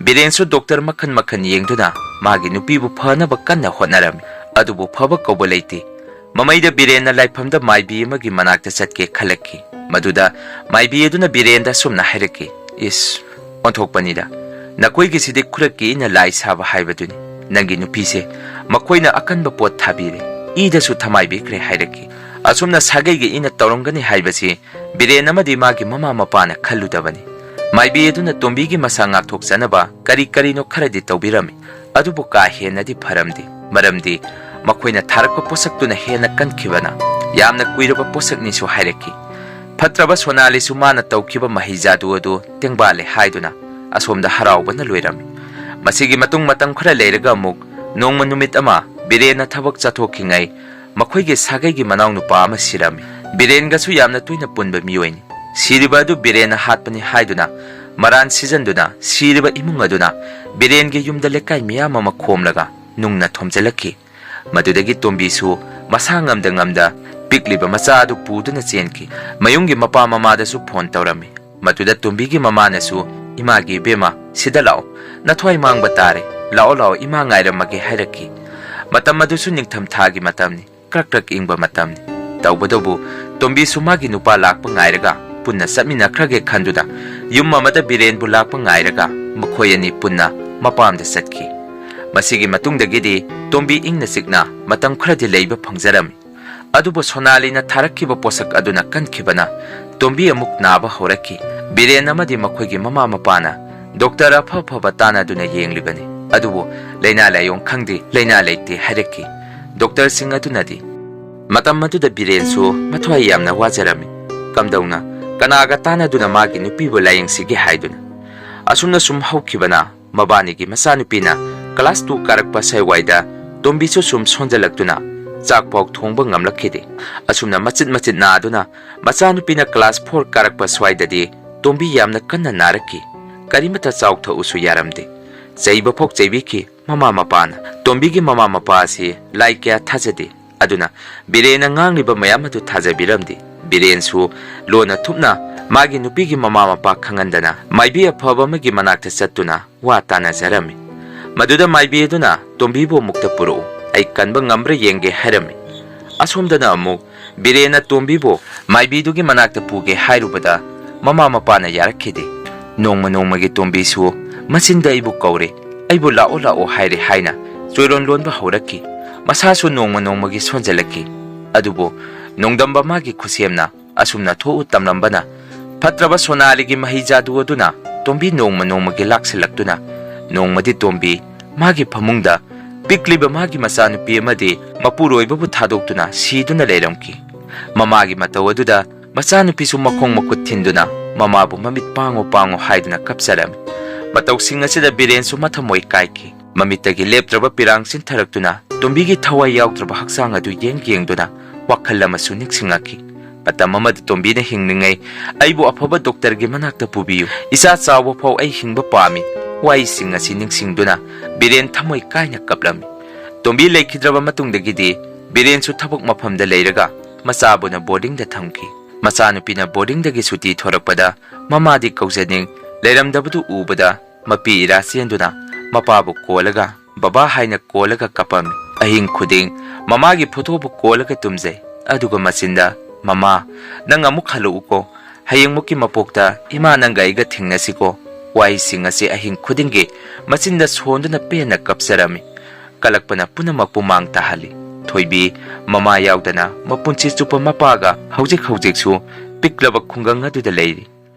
ꯕꯤꯔꯦꯟꯁꯨ ꯗꯣꯛꯇꯔ ꯃꯈꯟ ꯃꯈꯟ ꯌꯦꯡꯗꯨꯅ ꯃꯥꯒꯤ ꯅꯨꯄꯤꯕꯨ ꯐꯅꯕ ꯀꯟꯅ ꯍꯣꯠꯅꯔꯝꯃꯤ꯫ ꯑꯗꯨꯕꯨ ꯐꯕ ꯀꯧꯕ ꯂꯩꯇꯦ꯫ ꯃꯃꯩꯗ ꯕꯤꯔꯦꯟꯅ ꯂꯥꯏꯐꯝꯗ ꯃꯥꯏꯕꯤ ꯑꯃꯒꯤ ꯃꯅꯥꯛꯇ ꯆꯠꯀꯦ ꯈꯜꯂꯛꯈꯤ꯫ ꯃꯗꯨꯗ ꯃꯥꯏꯕꯤ ꯑꯗꯨꯅ ꯕꯤꯔꯦꯟꯗ ꯑꯁꯨꯝꯅ ꯍꯥꯏꯔꯛꯈꯤ, "ꯏꯁ, ꯑꯣꯟꯊꯣꯛꯄꯅꯤꯗ꯫ ꯅꯈꯣꯏꯒꯤꯁꯤꯗꯤ ꯈꯨꯔꯛꯀꯤ ꯏꯅ ꯂꯥꯏ ꯁꯥꯕ ꯍꯥꯏꯕꯗꯨꯅꯤ꯫ ꯅꯪꯒꯤ ꯅꯨꯄꯤꯁꯦ ꯃꯈꯣꯏꯅ ꯑꯀꯟꯕ ꯄꯣꯠ ꯊꯥꯕꯤꯔꯦ꯫ ꯏꯗꯁꯨ ꯊꯃꯥꯏꯕꯤꯈ꯭ꯔꯦ ꯍꯥꯏꯔꯛꯈꯤ꯫ ꯑꯁꯨꯝꯅ ꯁꯥꯒꯩꯒꯤ ꯏꯅ ꯇꯧꯔꯝꯒꯅꯤ ꯍꯥꯏꯕꯁꯤ ꯕꯤꯔꯦꯟ ꯑꯃꯗꯤ ꯃꯥꯒꯤ ꯃꯃꯥ ꯃꯄꯥꯅ ꯈꯜꯂꯨꯗꯕꯅꯤ꯫ ꯃꯥꯏꯕꯤ ꯑꯗꯨꯅ ꯇꯣꯝꯕꯤꯒꯤ ꯃꯁꯥ ꯉꯥꯛꯊꯣꯛꯆꯅꯕ ꯀꯔꯤ ꯀꯔꯤꯅꯣ ꯈꯔꯗꯤ ꯇꯧꯕꯤꯔꯝꯃꯤ꯫ ꯑꯗꯨꯕꯨ ꯀꯥ ꯍꯦꯟꯅꯗꯤ ꯐꯔꯝꯗꯦ꯫ ꯃꯔꯝꯗꯤ ꯃꯈꯣꯏꯅ ꯊꯥꯔꯛꯄ ꯄꯣꯠꯁꯛꯇꯨꯅ ꯍꯦꯟꯅ ꯀꯟꯈꯤꯕꯅ ꯌꯥꯝꯅ ꯀꯨꯏꯔꯕ ꯄꯣꯠꯁꯛꯅꯤꯁꯨ ꯍꯥꯏꯔꯛꯈꯤ꯫ ꯐꯠꯇ꯭ꯔꯕ ꯁꯣꯅꯥꯂꯤꯁꯨ ꯃꯥꯅ ꯇꯧꯈꯤꯕ ꯃꯍꯩ ꯖꯥꯗꯨ ꯑꯗꯨ ꯇꯦꯡꯕꯥꯜꯂꯦ ꯍꯥꯏꯗꯨꯅ ꯑꯁꯣꯝꯗ ꯍꯔꯥꯎꯕꯅ ꯂꯣꯏꯔꯝꯃꯤ꯫ ꯃꯁꯤꯒꯤ ꯃꯇꯨꯡ ꯃꯇꯝ ꯈꯔ ꯂꯩꯔꯒ ꯑꯃꯨꯛ ꯅꯣꯡꯃ ꯅꯨꯃꯤꯠ ꯑꯃ ꯕꯤꯔꯦꯟꯅ ꯊꯕꯛ ꯆꯠꯊꯣꯛꯈꯤꯉꯩ ꯃꯈꯣꯏꯒꯤ ꯁꯥꯒꯩꯒꯤ ꯃꯅꯥꯎꯅꯨꯄꯥ ꯑꯃ ꯁꯤꯔꯝꯃꯤ꯫ ꯕꯤꯔꯦꯟꯒꯁꯨ ꯌꯥꯝꯅ ꯇꯣꯏꯅ ꯄꯨꯟꯕ ꯃꯤꯑꯣꯏꯅꯤ꯫ ꯁꯤꯔꯤꯕ ꯑꯗꯨ ꯕꯤꯔꯦꯟꯅ ꯍꯥꯠꯄꯅꯤ ꯍꯥꯏꯗꯨꯅ ꯃꯔꯥꯟ ꯁꯤꯖꯟꯗꯨꯅ ꯁꯤꯔꯤꯕ ꯏꯃꯨꯡ ꯑꯗꯨꯅ ꯕꯤꯔꯦꯟꯒꯤ ꯌꯨꯝꯗ ꯂꯩꯀꯥꯏ ꯃꯤꯌꯥꯝ ꯑꯃ ꯈꯣꯝꯂꯒ ꯅꯨꯡꯅ ꯊꯣꯝꯖꯤꯜꯂꯛꯈꯤ꯫ ꯃꯗꯨꯗꯒꯤ ꯇꯣꯝꯕꯤꯁꯨ ꯃꯁꯥ ꯉꯝꯗ ꯉꯝꯗ ꯄꯤꯛꯂꯤꯕ ꯃꯆꯥ ꯑꯗꯨ ꯄꯨꯗꯨꯅ ꯆꯦꯟꯈꯤ꯫ ꯃꯌꯨꯝꯒꯤ ꯃꯄꯥ ꯃꯃꯥꯗꯁꯨ ꯐꯣꯟ ꯇꯧꯔꯝꯃꯤ꯫ ꯃꯗꯨꯗ ꯇꯣꯝꯕꯤꯒꯤ ꯃꯃꯥꯅꯁꯨ, "ꯏꯃꯥꯒꯤ ꯏꯕꯦꯝꯃ, ꯁꯤꯗ ꯂꯥꯛꯑꯣ, ꯅꯊ꯭ꯋꯥꯏ ꯃꯥꯡꯕ ꯇꯥꯔꯦ, ꯂꯥꯛꯑꯣ ꯂꯥꯛꯑꯣ, ꯏꯃꯥ ꯉꯥꯏꯔꯝꯃꯒꯦ" ꯍꯥꯏꯔꯛꯈꯤ꯫ ꯃꯇꯝ ꯑꯗꯨꯁꯨ ꯅꯤꯡꯊꯝ ꯊꯥꯒꯤ ꯃꯇꯝꯅꯤ, ꯀ꯭ꯔꯛ ꯀ꯭ꯔꯛ ꯏꯪꯕ ꯃꯇꯝꯅꯤ꯫ ꯇꯧꯕꯇꯕꯨ ꯇꯣꯝꯕꯤꯁꯨ ꯃꯥꯒꯤ ꯅꯨꯄꯥ ꯂꯥꯛꯄ ꯉꯥꯏꯔꯒ ꯄꯨꯟꯅ ꯆꯠꯃꯤꯟꯅꯈ꯭ꯔꯒꯦ ꯈꯟꯗꯨꯅ ꯌꯨꯝ ꯑꯃꯗ ꯕꯤꯔꯦꯟꯕꯨ ꯂꯥꯛꯄ ꯉꯥꯏꯔꯒ ꯃꯈꯣꯏ ꯑꯅꯤ ꯄꯨꯟꯅ ꯃꯄꯥꯝꯗ ꯆꯠꯈꯤ꯫ ꯃꯁꯤꯒꯤ ꯃꯇꯨꯡꯗꯒꯤꯗꯤ ꯇꯣꯝꯕꯤ ꯏꯪꯅ ꯆꯤꯛꯅ ꯃꯇꯝ ꯈꯔꯗꯤ ꯂꯩꯕ ꯐꯪꯖꯔꯝꯃꯤ꯫ ꯑꯗꯨꯕꯨ ꯁꯣꯅꯥꯂꯤꯅ ꯊꯥꯔꯛꯈꯤꯕ ꯄꯣꯠꯁꯛ ꯑꯗꯨꯅ ꯀꯟꯈꯤꯕꯅ ꯇꯣꯝꯕꯤ ꯑꯃꯨꯛ ꯅꯥꯕ ꯍꯧꯔꯛꯈꯤ꯫ ꯕꯤꯔꯦꯟ ꯑꯃꯗꯤ ꯃꯈꯣꯏꯒꯤ ꯃꯃꯥ ꯃꯄꯥꯅ ꯗꯣꯛꯇꯔ ꯑꯐ ꯑꯐꯕ ꯇꯥꯟꯅꯗꯨꯅ ꯌꯦꯡꯂꯤꯕꯅꯤ꯫ ꯑꯗꯨꯕꯨ ꯂꯥꯏꯅꯥ ꯂꯥꯏꯌꯣꯡ ꯈꯪꯗꯦ, ꯂꯥꯏꯅꯥ ꯂꯩꯇꯦ ꯍꯥꯏꯔꯛꯈꯤ꯫ ꯗꯣꯛꯇꯔꯁꯤꯡ ꯑꯗꯨꯅꯗꯤ ꯃꯇꯝ ꯑꯗꯨꯗ ꯕꯤꯔꯦꯟꯁꯨ ꯃꯊ꯭ꯋꯥꯏ ꯌꯥꯝꯅ ꯋꯥꯖꯔꯝꯃꯤ꯫ ꯀꯝꯗꯧꯅ, ꯀꯅꯥꯒ ꯇꯥꯟꯅꯗꯨꯅ ꯃꯥꯒꯤ ꯅꯨꯄꯤꯕꯨ ꯂꯥꯌꯦꯡꯁꯤꯒꯦ ꯍꯥꯏꯗꯨꯅ꯫ ꯑꯁꯨꯝꯅ ꯁꯨꯝ ꯍꯧꯈꯤꯕꯅ ꯃꯕꯥꯅꯤꯒꯤ ꯃꯆꯥꯅꯨꯄꯤꯅ class two ꯀꯥꯔꯛꯄ ꯁ꯭ꯋꯥꯏꯋꯥꯏꯗ ꯇꯣꯝꯕꯤꯁꯨ ꯁꯨꯝ ꯁꯣꯟꯖꯜꯂꯛꯇꯨꯅ ꯆꯥꯛꯐꯥꯎ ꯊꯣꯡꯕ ꯉꯝꯂꯛꯈꯤꯗꯦ꯫ ꯑꯁꯨꯝꯅ ꯃꯆꯤꯠ ꯃꯆꯤꯠ ꯅꯥꯗꯨꯅ ꯃꯆꯥꯅꯨꯄꯤꯅ class four ꯀꯥꯔꯛꯄ ꯁ꯭ꯋꯥꯏꯗꯗꯤ ꯇꯣꯝꯕꯤ ꯌꯥꯝꯅ ꯀꯟꯅ ꯅꯥꯔꯛꯈꯤ꯫ ꯀꯔꯤꯃꯠꯇ ꯆꯥꯎ ꯊꯛꯎꯁꯨ ꯌꯥꯔꯝꯗꯦ꯫ ꯆꯩꯕ ꯐꯥꯎ ꯆꯩꯕꯤꯈꯤ ꯃꯃꯥ ꯃꯄꯥꯅ꯫ ꯇꯣꯝꯕꯤꯒꯤ ꯃꯃꯥ ꯃꯄꯥ ꯑꯁꯤ ꯂꯥꯏ ꯀꯌꯥ ꯊꯥꯖꯗꯦ꯫ ꯑꯗꯨꯅ ꯕꯤꯔꯦꯟꯅ ꯉꯥꯡꯂꯤꯕ ꯃꯌꯥꯝ ꯑꯗꯨ ꯊꯥꯖꯕꯤꯔꯝꯗꯦ꯫ ꯕꯤꯔꯦꯟꯁꯨ ꯂꯣꯟꯅ ꯊꯨꯞꯅ ꯃꯥꯒꯤ ꯅꯨꯄꯤꯒꯤ ꯃꯃꯥ ꯃꯄꯥ ꯈꯪꯍꯟꯗꯅ ꯃꯥꯏꯕꯤ ꯑꯐꯕ ꯑꯃꯒꯤ ꯃꯅꯥꯛꯇ ꯆꯠꯇꯨꯅ ꯋꯥ ꯇꯥꯟꯅꯖꯔꯝꯃꯤ꯫ ꯃꯗꯨꯗ ꯃꯥꯏꯕꯤ ꯑꯗꯨꯅ ꯇꯣꯝꯕꯤꯕꯨ ꯑꯃꯨꯛꯇ ꯄꯨꯔꯛꯎ, ꯑꯩ ꯀꯟꯕ ꯉꯝꯕ꯭ꯔꯥ ꯌꯦꯡꯒꯦ ꯍꯥꯏꯔꯝꯃꯤ꯫ ꯑꯁꯣꯝꯗꯅ ꯑꯃꯨꯛ ꯕꯤꯔꯦꯟꯅ ꯇꯣꯝꯕꯤꯕꯨ ꯃꯥꯏꯕꯤꯗꯨꯒꯤ ꯃꯅꯥꯛꯇ ꯄꯨꯒꯦ ꯍꯥꯏꯔꯨꯕꯗ ꯃꯃꯥ ꯃꯄꯥꯅ ꯌꯥꯔꯛꯈꯤꯗꯦ꯫ ꯅꯣꯡꯃ ꯅꯣꯡꯃꯒꯤ ꯇꯣꯝꯕꯤꯁꯨ ꯃꯆꯤꯟꯗ ꯑꯩꯕꯨ ꯀꯧꯔꯦ, ꯑꯩꯕꯨ ꯂꯥꯛꯑꯣ ꯂꯥꯛꯑꯣ ꯍꯥꯏꯔꯦ ꯍꯥꯏꯅ ꯆꯣꯏꯔꯣꯟ ꯂꯣꯟꯕ ꯍꯧꯔꯛꯈꯤ꯫ ꯃꯁꯥꯁꯨ ꯅꯣꯡꯃ ꯅꯣꯡꯃꯒꯤ ꯁꯣꯟꯖꯜꯂꯛꯈꯤ꯫ ꯑꯗꯨꯕꯨ ꯅꯣꯡꯗꯝꯕ ꯃꯥꯒꯤ ꯈꯨꯠꯁꯦꯝꯅ ꯑꯁꯨꯝꯅ ꯊꯣꯛꯎ ꯇꯝꯂꯝꯕꯅ ꯐꯠꯇ꯭ꯔꯕ ꯁꯣꯅꯥꯂꯤꯒꯤ ꯃꯍꯩ ꯖꯥꯗꯨ ꯑꯗꯨꯅ ꯇꯣꯝꯕꯤ ꯅꯣꯡꯃ ꯅꯣꯡꯃꯒꯤ ꯂꯥꯛꯁꯤꯜꯂꯛꯇꯨꯅ ꯅꯣꯡꯃꯗꯤ ꯇꯣꯝꯕꯤ ꯃꯥꯒꯤ ꯐꯃꯨꯡꯗ ꯄꯤꯛꯂꯤꯕ ꯃꯥꯒꯤ ꯃꯆꯥꯅꯨꯄꯤ ꯑꯃꯗꯤ ꯃꯄꯨꯔꯣꯏꯕꯕꯨ ꯊꯥꯗꯣꯛꯇꯨꯅ ꯁꯤꯗꯨꯅ ꯂꯩꯔꯝꯈꯤ꯫ ꯃꯃꯥꯒꯤ ꯃꯇꯧ ꯑꯗꯨꯗ ꯃꯆꯥꯅꯨꯄꯤꯁꯨ ꯃꯈꯣꯡ ꯃꯈꯨꯠ ꯊꯤꯟꯗꯨꯅ ꯃꯃꯥꯕꯨ ꯃꯃꯤꯠ ꯄꯥꯡꯉꯨ ꯄꯥꯡꯉꯨ ꯍꯥꯏꯗꯨꯅ ꯀꯞꯆꯔꯝꯃꯤ꯫ ꯃꯇꯧꯁꯤꯡ ꯑꯁꯤꯗ ꯕꯤꯔꯦꯟꯁꯨ ꯃꯊꯃꯣꯏ ꯀꯥꯏꯈꯤ꯫ ꯃꯃꯤꯠꯇꯒꯤ ꯂꯦꯞꯇ꯭ꯔꯕ ꯄꯤꯔꯥꯡ ꯆꯤꯟꯊꯔꯛꯇꯨꯅ ꯇꯣꯝꯕꯤꯒꯤ ꯊꯋꯥꯏ ꯌꯥꯎꯗ꯭ꯔꯕ ꯍꯛꯆꯥꯡ ꯑꯗꯨ ꯌꯦꯡ ꯌꯦꯡꯗꯨꯅ ꯋꯥꯈꯜ ꯑꯃꯁꯨ ꯅꯤꯡꯁꯤꯡꯂꯛꯈꯤ꯫ ꯃꯇꯝ ꯑꯃꯗ ꯇꯣꯝꯕꯤꯅ ꯍꯤꯡꯂꯤꯉꯩ ꯑꯩꯕꯨ ꯑꯐꯕ ꯗꯣꯛꯇꯔꯒꯤ ꯃꯅꯥꯛꯇ ꯄꯨꯕꯤꯌꯨ, ꯏꯆꯥ ꯆꯥꯎꯕ ꯐꯥꯎ ꯑꯩ ꯍꯤꯡꯕ ꯄꯥꯝꯃꯤ꯫ ꯋꯥꯍꯩꯁꯤꯡ ꯑꯁꯤ ꯅꯤꯡꯁꯤꯡꯗꯨꯅ ꯕꯤꯔꯦꯟ ꯊꯃꯣꯏ ꯀꯥꯏꯅ ꯀꯞꯂꯝꯃꯤ꯫ ꯇꯣꯝꯕꯤ ꯂꯩꯈꯤꯗ꯭ꯔꯕ ꯃꯇꯨꯡꯗꯒꯤꯗꯤ ꯕꯤꯔꯦꯟꯁꯨ ꯊꯕꯛ ꯃꯐꯝꯗ ꯂꯩꯔꯒ ꯃꯆꯥꯕꯨꯅ ꯕꯣꯔꯗꯤꯡꯗ ꯊꯝꯈꯤ꯫ ꯃꯆꯥꯅꯨꯄꯤꯅ ꯕꯣꯔꯗꯤꯡꯗꯒꯤ ꯁꯨꯇꯤ ꯊꯣꯔꯛꯄꯗ ꯃꯃꯥꯗꯤ ꯀꯧꯖꯅꯤꯡ ꯂꯩꯔꯝꯗꯕꯗꯨ ꯎꯕꯗ ꯃꯄꯤ ꯏꯔꯥ ꯆꯦꯟꯗꯨꯅ ꯃꯄꯥꯕꯨ ꯀꯣꯜꯂꯒ ꯕꯕꯥ ꯍꯥꯏꯅ ꯀꯣꯜꯂꯒ ꯀꯞꯄꯝꯃꯤ꯫ ꯑꯍꯤꯡ ꯈꯨꯗꯤꯡ ꯃꯃꯥꯒꯤ ꯐꯣꯇꯣꯕꯨ ꯀꯣꯜꯂꯒ ꯇꯨꯝꯖꯩ꯫ ꯑꯗꯨꯒ ꯃꯆꯤꯟꯗ, "ꯃꯃꯥ, ꯅꯪ ꯑꯃꯨꯛ ꯍꯜꯂꯛꯎꯀꯣ꯫ ꯍꯌꯦꯡꯃꯨꯛꯀꯤ ꯃꯄꯣꯛꯇ ꯏꯃꯥ ꯅꯪꯒ ꯑꯩꯒ ꯊꯦꯡꯅꯁꯤꯀꯣ꯫" ꯋꯥꯍꯩꯁꯤꯡ ꯑꯁꯤ ꯑꯍꯤꯡ ꯈꯨꯗꯤꯡꯒꯤ ꯃꯆꯤꯟꯗ ꯁꯣꯟꯗꯨꯅ ꯄꯦꯟꯅ ꯀꯞꯆꯔꯝꯃꯤ꯫ ꯀꯂꯛꯄꯅ ꯄꯨꯝꯅꯃꯛꯄꯨ ꯃꯥꯡ ꯇꯥꯍꯜꯂꯤ꯫ ꯊꯣꯏꯕꯤ, ꯃꯃꯥ ꯌꯥꯎꯗꯅ ꯃꯄꯨꯟꯁꯤ ꯆꯨꯞꯄ ꯃꯄꯥꯒ ꯍꯧꯖꯤꯛ ꯍꯧꯖꯤꯛꯁꯨ ꯄꯤꯛꯂꯕ ꯈꯨꯡꯒꯪ ꯑꯗꯨꯗ ꯂꯩꯔꯤ꯫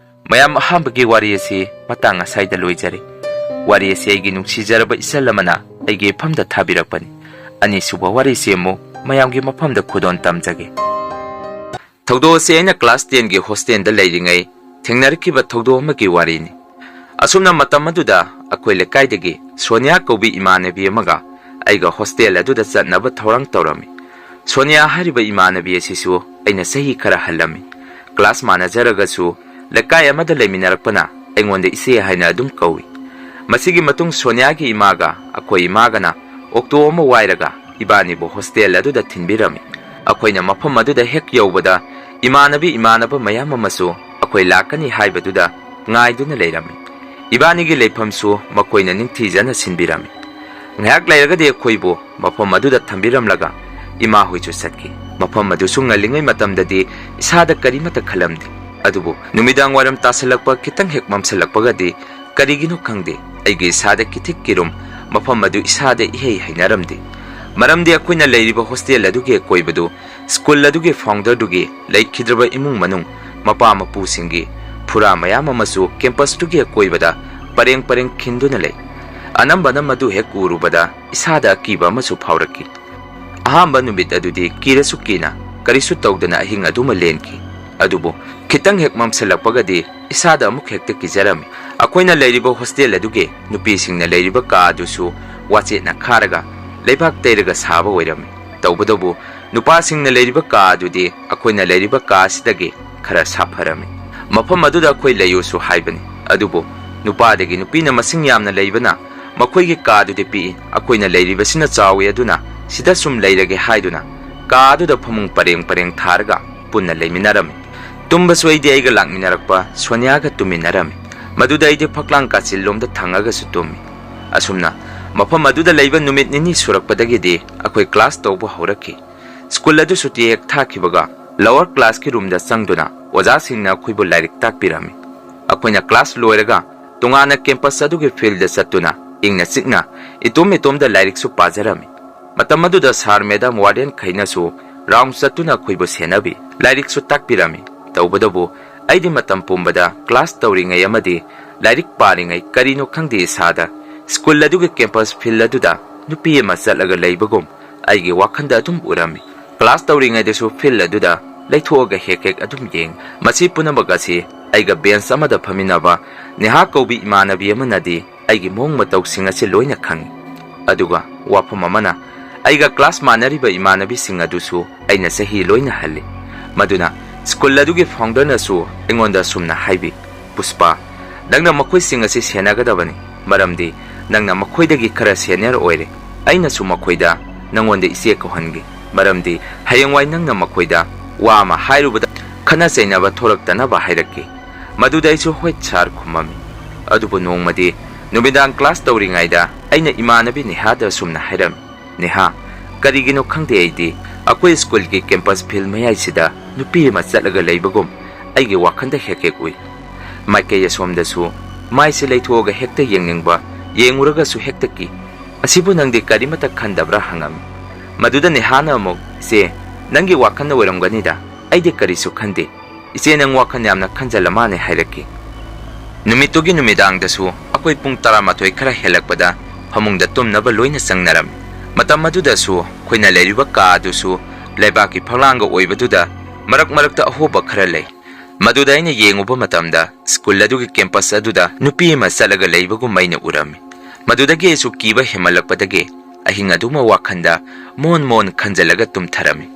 ꯃꯌꯥꯝ, ꯑꯍꯥꯟꯕꯒꯤ ꯋꯥꯔꯤ ꯑꯁꯤ ꯃꯇꯥꯡ ꯑꯁꯥꯏꯗ ꯂꯣꯏꯖꯔꯦ꯫ ꯋꯥꯔꯤ ꯑꯁꯤ ꯑꯩꯒꯤ ꯅꯨꯡꯁꯤꯖꯔꯕ ꯏꯆꯜ ꯑꯃꯅ ꯑꯩꯒꯤ ꯏꯐꯝꯗ ꯊꯥꯕꯤꯔꯛꯄꯅꯤ꯫ ꯑꯅꯤꯁꯨꯕ ꯋꯥꯔꯤꯁꯤ ꯑꯃꯨꯛ ꯃꯌꯥꯝꯒꯤ ꯃꯐꯝꯗ ꯈꯨꯗꯣꯜ ꯇꯝꯖꯒꯦ꯫ ꯊꯧꯗꯣꯛ ꯑꯁꯤ ꯑꯩꯅ class ten ꯒꯤ hostel ꯗ ꯂꯩꯔꯤꯉꯩ ꯊꯦꯡꯅꯔꯛꯈꯤꯕ ꯊꯧꯗꯣꯛ ꯑꯃꯒꯤ ꯋꯥꯔꯤꯅꯤ꯫ ꯑꯁꯨꯝꯅ ꯃꯇꯝ ꯑꯗꯨꯗ ꯑꯩꯈꯣꯏ ꯂꯩꯀꯥꯏꯗꯒꯤ ꯁꯣꯅꯤꯌꯥ ꯀꯧꯕꯤ ꯏꯃꯥꯟꯅꯕꯤ ꯑꯃꯒ ꯑꯩꯒ hostel ꯑꯗꯨꯗ ꯆꯠꯅꯕ ꯊꯧꯔꯥꯡ ꯇꯧꯔꯝꯃꯤ꯫ ꯁꯣꯅꯤꯌꯥ ꯍꯥꯏꯔꯤꯕ ꯏꯃꯥꯟꯅꯕꯤ ꯑꯁꯤꯁꯨ ꯑꯩꯅ ꯆꯍꯤ ꯈꯔ ꯍꯜꯂꯝꯃꯤ꯫ Class ꯃꯥꯟꯅꯖꯔꯒꯁꯨ ꯂꯩꯀꯥꯏ ꯑꯃꯗ ꯂꯩꯃꯤꯟꯅꯔꯛꯄꯅ ꯑꯩꯉꯣꯟꯗ ꯏꯆꯦ ꯍꯥꯏꯅ ꯑꯗꯨꯝ ꯀꯧꯏ꯫ ꯃꯁꯤꯒꯤ ꯃꯇꯨꯡ ꯁꯣꯅꯤꯌꯥꯒꯤ ꯏꯃꯥꯒ ꯑꯩꯈꯣꯏ ꯏꯃꯥꯒꯅ ꯑꯣꯛꯇꯣ ꯑꯃ ꯋꯥꯏꯔꯒ ꯏꯕꯥꯅꯤꯕꯨ hostel ꯑꯗꯨꯗ ꯊꯤꯟꯕꯤꯔꯝꯃꯤ꯫ ꯑꯩꯈꯣꯏꯅ ꯃꯐꯝ ꯑꯗꯨꯗ ꯍꯦꯛ ꯌꯧꯕꯗ ꯏꯃꯥꯟꯅꯕꯤ ꯏꯃꯥꯟꯅꯕ ꯃꯌꯥꯝ ꯑꯃꯁꯨ ꯑꯩꯈꯣꯏ ꯂꯥꯛꯀꯅꯤ ꯍꯥꯏꯕꯗꯨꯗ ꯉꯥꯏꯗꯨꯅ ꯂꯩꯔꯝꯃꯤ꯫ ꯏꯕꯥꯅꯤꯒꯤ ꯂꯩꯐꯝꯁꯨ ꯃꯈꯣꯏꯅ ꯅꯤꯡꯊꯤꯖꯅ ꯁꯤꯟꯕꯤꯔꯝꯃꯤ꯫ ꯉꯥꯏꯍꯥꯛ ꯂꯩꯔꯒꯗꯤ ꯑꯩꯈꯣꯏꯕꯨ ꯃꯐꯝ ꯑꯗꯨꯗ ꯊꯝꯕꯤꯔꯝꯂꯒ ꯏꯃꯥ ꯍꯣꯏꯁꯨ ꯆꯠꯈꯤ꯫ ꯃꯐꯝ ꯑꯗꯨꯁꯨ ꯉꯜꯂꯤꯉꯩ ꯃꯇꯝꯗꯗꯤ ꯏꯁꯥꯗ ꯀꯔꯤꯃꯠꯇ ꯈꯜꯂꯝꯗꯦ꯫ ꯑꯗꯨꯕꯨ ꯅꯨꯃꯤꯗꯥꯡ ꯋꯥꯏꯔꯝ ꯇꯥꯁꯜꯂꯛꯄ ꯈꯤꯇꯪ ꯍꯦꯛ ꯃꯝꯁꯜꯂꯛꯄꯒꯗꯤ ꯀꯔꯤꯒꯤꯅꯣ ꯈꯪꯗꯦ, ꯑꯩꯒꯤ ꯏꯁꯥꯗ ꯀꯤꯊꯤꯛ ꯀꯤꯔꯨꯝ ꯃꯐꯝ ꯑꯗꯨ ꯏꯁꯥꯗ ꯏꯍꯩ ꯍꯩꯅꯔꯝꯗꯦ꯫ ꯃꯔꯝꯗꯤ ꯑꯩꯈꯣꯏꯅ ꯂꯩꯔꯤꯕ ꯍꯣꯁꯇꯦꯜ ꯑꯗꯨꯒꯤ ꯑꯀꯣꯏꯕꯗꯨ ꯁ꯭ꯀꯨꯜ ꯑꯗꯨꯒꯤ ꯐꯥꯎꯟꯗꯔꯗꯨꯒꯤ ꯂꯩꯈꯤꯗ꯭ꯔꯕ ꯏꯃꯨꯡ ꯃꯅꯨꯡ, ꯃꯄꯥ ꯃꯄꯨꯁꯤꯡꯒꯤ ꯐꯨꯔꯥ ꯃꯌꯥꯝ ꯑꯃꯁꯨ ꯀꯦꯝꯄꯁꯇꯨꯒꯤ ꯑꯀꯣꯏꯕꯗ ꯄꯔꯦꯡ ꯄꯔꯦꯡ ꯈꯤꯟꯗꯨꯅ ꯂꯩ꯫ ꯑꯅꯝꯕꯅ ꯃꯗꯨ ꯍꯦꯛ ꯎꯔꯨꯕꯗ ꯏꯁꯥꯗ ꯑꯀꯤꯕ ꯑꯃꯁꯨ ꯐꯥꯎꯔꯛꯈꯤ꯫ ꯑꯍꯥꯟꯕ ꯅꯨꯃꯤꯠ ꯑꯗꯨꯗꯤ ꯀꯤꯔꯁꯨ ꯀꯤꯅ ꯀꯔꯤꯁꯨ ꯇꯧꯗꯅ ꯑꯍꯤꯡ ꯑꯗꯨꯃ ꯂꯦꯟꯈꯤ꯫ ꯑꯗꯨꯕꯨ ꯈꯤꯇꯪ ꯍꯦꯛ ꯃꯝꯁꯤꯜꯂꯛꯄꯒꯗꯤ ꯏꯁꯥꯗ ꯑꯃꯨꯛ ꯍꯦꯛꯇ ꯀꯤꯖꯔꯝꯃꯤ꯫ ꯑꯩꯈꯣꯏꯅ ꯂꯩꯔꯤꯕ ꯍꯣꯁꯇꯦꯜ ꯑꯗꯨꯒꯤ ꯅꯨꯄꯤꯁꯤꯡꯅ ꯂꯩꯔꯤꯕ ꯀꯥ ꯑꯗꯨꯁꯨ ꯋꯥꯆꯦꯠꯅ ꯈꯥꯔꯒ ꯂꯩꯕꯥꯛ ꯇꯩꯔꯒ ꯁꯥꯕ ꯑꯣꯏꯔꯝꯃꯤ꯫ ꯇꯧꯕꯇꯕꯨ ꯅꯨꯄꯥꯁꯤꯡꯅ ꯂꯩꯔꯤꯕ ꯀꯥ ꯑꯗꯨꯗꯤ ꯑꯩꯈꯣꯏꯅ ꯂꯩꯔꯤꯕ ꯀꯥ ꯑꯁꯤꯗꯒꯤ ꯈꯔ ꯁꯥꯐꯔꯝꯃꯤ꯫ ꯃꯐꯝ ꯑꯗꯨꯗ ꯑꯩꯈꯣꯏ ꯂꯩꯌꯨꯁꯨ ꯍꯥꯏꯕꯅꯤ, ꯑꯗꯨꯕꯨ ꯅꯨꯄꯥꯗꯒꯤ ꯅꯨꯄꯤꯅ ꯃꯁꯤꯡ ꯌꯥꯝꯅ ꯂꯩꯕꯅ ꯃꯈꯣꯏꯒꯤ ꯀꯥ ꯑꯗꯨꯗꯤ ꯄꯤꯛꯏ, ꯑꯩꯈꯣꯏꯅ ꯂꯩꯔꯤꯕꯁꯤꯅ ꯆꯥꯎꯏ, ꯑꯗꯨꯅ ꯁꯤꯗ ꯁꯨꯝ ꯂꯩꯔꯒꯦ ꯍꯥꯏꯗꯨꯅ ꯀꯥ ꯑꯗꯨꯗ ꯐꯃꯨꯡ ꯄꯔꯦꯡ ꯄꯔꯦꯡ ꯊꯥꯔꯒ ꯄꯨꯟꯅ ꯂꯩꯃꯤꯟꯅꯔꯝꯃꯤ꯫ ꯇꯨꯝꯕꯁꯨ ꯑꯩꯗꯤ ꯑꯩꯒ ꯂꯥꯛꯃꯤꯟꯅꯔꯛꯄ ꯁꯣꯅꯤꯌꯥꯒ ꯇꯨꯝꯃꯤꯟꯅꯔꯝꯃꯤ꯫ ꯃꯗꯨꯗ ꯑꯩꯗꯤ ꯐꯛꯂꯥꯡ ꯀꯥꯆꯤꯜꯂꯣꯝꯗ ꯊꯪꯉꯒꯁꯨ ꯇꯨꯝꯃꯤ꯫ ꯑꯁꯨꯝꯅ ꯃꯐꯝ ꯑꯗꯨꯗ ꯂꯩꯕ ꯅꯨꯃꯤꯠ ꯅꯤꯅꯤ ꯁꯨꯔꯛꯄꯗꯒꯤꯗꯤ ꯑꯩꯈꯣꯏ ꯀ꯭ꯂꯥꯁ ꯇꯧꯕ ꯍꯧꯔꯛꯈꯤ꯫ ꯁ꯭ꯀꯨꯜ ꯑꯗꯨ ꯁꯨꯇꯤ ꯍꯦꯛ ꯊꯥꯈꯤꯕꯒ ꯂꯋꯔ ꯀ꯭ꯂꯥꯁꯀꯤ ꯔꯨꯝꯗ ꯆꯪꯗꯨꯅ ꯑꯣꯖꯥꯁꯤꯡꯅ ꯑꯩꯈꯣꯏꯕꯨ ꯂꯥꯏꯔꯤꯛ ꯇꯥꯛꯄꯤꯔꯝꯃꯤ꯫ ꯑꯩꯈꯣꯏꯅ ꯀ꯭ꯂꯥꯁ ꯂꯣꯏꯔꯒ ꯇꯣꯉꯥꯟꯅ ꯀꯦꯝꯄꯁ ꯑꯗꯨꯒꯤ ꯐꯤꯜꯗ ꯆꯠꯇꯨꯅ ꯏꯪꯅ ꯆꯤꯛꯅ ꯏꯇꯣꯝ ꯏꯇꯣꯝꯗ ꯂꯥꯏꯔꯤꯛꯁꯨ ꯄꯥꯖꯔꯝꯃꯤ꯫ ꯃꯇꯝ ꯑꯗꯨꯗ ꯁꯥꯔ, ꯃꯦꯗꯥꯝ, ꯋꯥꯔꯗꯦꯟꯈꯩꯅꯁꯨ ꯔꯥꯎꯟ ꯆꯠꯇꯨꯅ ꯑꯩꯈꯣꯏꯕꯨ ꯁꯦꯟꯅꯕꯤ, ꯂꯥꯏꯔꯤꯛꯁꯨ ꯇꯥꯛꯄꯤꯔꯝꯃꯤ꯫ ꯇꯧꯕꯇꯕꯨ ꯑꯩꯗꯤ ꯃꯇꯝ ꯄꯨꯝꯕꯗ ꯀ꯭ꯂꯥꯁ ꯇꯧꯔꯤꯉꯩ ꯑꯃꯗꯤ ꯂꯥꯏꯔꯤꯛ ꯄꯥꯔꯤꯉꯩ ꯀꯔꯤꯅꯣ ꯈꯪꯗꯦ ꯏꯁꯥꯗ ꯁ꯭ꯀꯨꯜ ꯑꯗꯨꯒꯤ ꯀꯦꯝꯄꯁ ꯐꯤꯜ ꯑꯗꯨꯗ ꯅꯨꯄꯤ ꯑꯃ ꯆꯠꯂꯒ ꯂꯩꯕꯒꯨꯝ ꯑꯩꯒꯤ ꯋꯥꯈꯜꯗ ꯑꯗꯨꯝ ꯎꯔꯝꯃꯤ꯫ ꯀ꯭ꯂꯥꯁ ꯇꯧꯔꯤꯉꯩꯗꯁꯨ ꯐꯤꯜ ꯑꯗꯨꯗ ꯂꯩꯊꯣꯛꯑꯒ ꯍꯦꯛ ꯍꯦꯛ ꯑꯗꯨꯝ ꯌꯦꯡ꯫ ꯃꯁꯤ ꯄꯨꯝꯅꯃꯛ ꯑꯁꯤ ꯑꯩꯒ ꯕꯦꯟꯁ ꯑꯃꯗ ꯐꯝꯃꯤꯟꯅꯕ ꯅꯦꯍꯥ ꯀꯧꯕꯤ ꯏꯃꯥꯟꯅꯕꯤ ꯑꯃꯅꯗꯤ ꯑꯩꯒꯤ ꯃꯑꯣꯡ ꯃꯇꯧꯁꯤꯡ ꯑꯁꯤ ꯂꯣꯏꯅ ꯈꯪꯏ꯫ ꯑꯗꯨꯒ ꯋꯥꯐꯝ ꯑꯃꯅ, ꯑꯩꯒ ꯀ꯭ꯂꯥꯁ ꯃꯥꯟꯅꯔꯤꯕ ꯏꯃꯥꯟꯅꯕꯤꯁꯤꯡ ꯑꯗꯨꯁꯨ ꯑꯩꯅ ꯆꯍꯤ ꯂꯣꯏꯅ ꯍꯜꯂꯤ꯫ ꯃꯗꯨꯅ ꯁ꯭ꯀꯨꯜ ꯑꯗꯨꯒꯤ ꯐꯥꯎꯟꯗꯔꯅꯁꯨ ꯑꯩꯉꯣꯟꯗ ꯑꯁꯨꯝꯅ ꯍꯥꯏꯕꯤ, "ꯄꯨꯁꯄꯥ, ꯅꯪꯅ ꯃꯈꯣꯏꯁꯤꯡ ꯑꯁꯤ ꯁꯦꯟꯅꯒꯗꯕꯅꯤ, ꯃꯔꯝꯗꯤ ꯅꯪꯅ ꯃꯈꯣꯏꯗꯒꯤ ꯈꯔ ꯁꯦꯅꯤꯌꯔ ꯑꯣꯏꯔꯦ꯫ ꯑꯩꯅꯁꯨ ꯃꯈꯣꯏꯗ ꯅꯪꯉꯣꯟꯗ ꯏꯆꯦ ꯀꯧꯍꯟꯒꯦ, ꯃꯔꯝꯗꯤ ꯍꯌꯦꯡꯋꯥꯏ ꯅꯪꯅ ꯃꯈꯣꯏꯗ ꯋꯥ ꯑꯃ ꯍꯥꯏꯔꯨꯕꯗ ꯈꯠꯅ ꯆꯩꯅꯕ ꯊꯣꯔꯛꯇꯅꯕ ꯍꯥꯏꯔꯛꯀꯦ꯫" ꯃꯗꯨꯗ ꯑꯩꯁꯨ "ꯍꯣꯏ ꯁꯥꯔ" ꯈꯨꯝꯃꯝꯃꯤ꯫ ꯑꯗꯨꯕꯨ ꯅꯣꯡꯃꯗꯤ ꯅꯨꯃꯤꯗꯥꯡ ꯀ꯭ꯂꯥꯁ ꯇꯧꯔꯤꯉꯩꯗ ꯑꯩꯅ ꯏꯃꯥꯟꯅꯕꯤ ꯅꯦꯍꯥꯗ ꯑꯁꯨꯝꯅ ꯍꯥꯏꯔꯝꯃꯤ, "ꯅꯦꯍꯥ, ꯀꯔꯤꯒꯤꯅꯣ ꯈꯪꯗꯦ ꯑꯩꯗꯤ ꯑꯩꯈꯣꯏ ꯁ꯭ꯀꯨꯜꯒꯤ ꯀꯦꯝꯄꯁ ꯐꯤꯜ ꯃꯌꯥꯏꯁꯤꯗ ꯅꯨꯄꯤ ꯑꯃ ꯆꯠꯂꯒ ꯂꯩꯕꯒꯨꯝ ꯑꯩꯒꯤ ꯋꯥꯈꯜꯗ ꯍꯦꯛ ꯍꯦꯛ ꯎꯏ꯫ ꯃꯥꯏꯀꯩ ꯑꯁꯣꯝꯗꯁꯨ ꯃꯥꯏꯁꯦ ꯂꯩꯊꯣꯛꯑꯒ ꯍꯦꯛꯇ ꯌꯦꯡꯅꯤꯡꯕ, ꯌꯦꯡꯉꯨꯔꯒꯁꯨ ꯍꯦꯛꯇ ꯀꯤ꯫ "ꯑꯁꯤꯕꯨ ꯅꯪꯗꯤ ꯀꯔꯤꯃꯠꯇ ꯈꯟꯗꯕ꯭ꯔꯥ?" ꯍꯪꯉꯝꯃꯤ꯫ ꯃꯗꯨꯗ ꯅꯦꯍꯥꯅ ꯑꯃꯨꯛ, "ꯏꯆꯦ, ꯅꯪꯒꯤ ꯋꯥꯈꯜꯅ ꯑꯣꯏꯔꯝꯒꯅꯤꯗ, ꯑꯩꯗꯤ ꯀꯔꯤꯁꯨ ꯈꯟꯗꯦ꯫ ꯏꯆꯦ, ꯅꯪ ꯋꯥꯈꯜ ꯌꯥꯝꯅ ꯈꯟꯖꯜꯂ ꯃꯥꯅꯦ" ꯍꯥꯏꯔꯛꯈꯤ꯫ ꯅꯨꯃꯤꯠꯇꯨꯒꯤ ꯅꯨꯃꯤꯗꯥꯡꯗꯁꯨ ꯑꯩꯈꯣꯏ ꯄꯨꯡ ꯇꯔꯥꯃꯥꯊꯣꯏ ꯈꯔ ꯍꯦꯜꯂꯛꯄꯗ ꯐꯃꯨꯡꯗ ꯇꯨꯝꯅꯕ ꯂꯣꯏꯅ ꯆꯪꯅꯔꯝꯃꯤ꯫ ꯃꯇꯝ ꯑꯗꯨꯗꯁꯨ ꯑꯩꯈꯣꯏꯅ ꯂꯩꯔꯤꯕ ꯀꯥ ꯑꯗꯨꯁꯨ ꯂꯩꯕꯥꯛꯀꯤ ꯐꯛꯂꯥꯡꯒ ꯑꯣꯏꯕꯗꯨꯗ ꯃꯔꯛ ꯃꯔꯛꯇ ꯑꯍꯣꯕ ꯈꯔ ꯂꯩ꯫ ꯃꯗꯨꯗ ꯑꯩꯅ ꯌꯦꯡꯉꯨꯕ ꯃꯇꯝꯗ ꯁ꯭ꯀꯨꯜ ꯑꯗꯨꯒꯤ ꯀꯦꯝꯄꯁ ꯑꯗꯨꯗ ꯅꯨꯄꯤ ꯑꯃ ꯆꯠꯂꯒ ꯂꯩꯕꯒꯨꯝ ꯑꯩꯅ ꯎꯔꯝꯃꯤ꯫ ꯃꯗꯨꯗꯒꯤ ꯑꯩꯁꯨ ꯀꯤꯕ ꯍꯦꯟꯃꯜꯂꯛꯄꯗꯒꯤ ꯑꯍꯤꯡ ꯑꯗꯨꯃ ꯋꯥꯈꯜꯗ ꯃꯣꯟ ꯃꯣꯟ ꯈꯟꯖꯜꯂꯒ ꯇꯨꯝꯊꯔꯝꯃꯤ꯫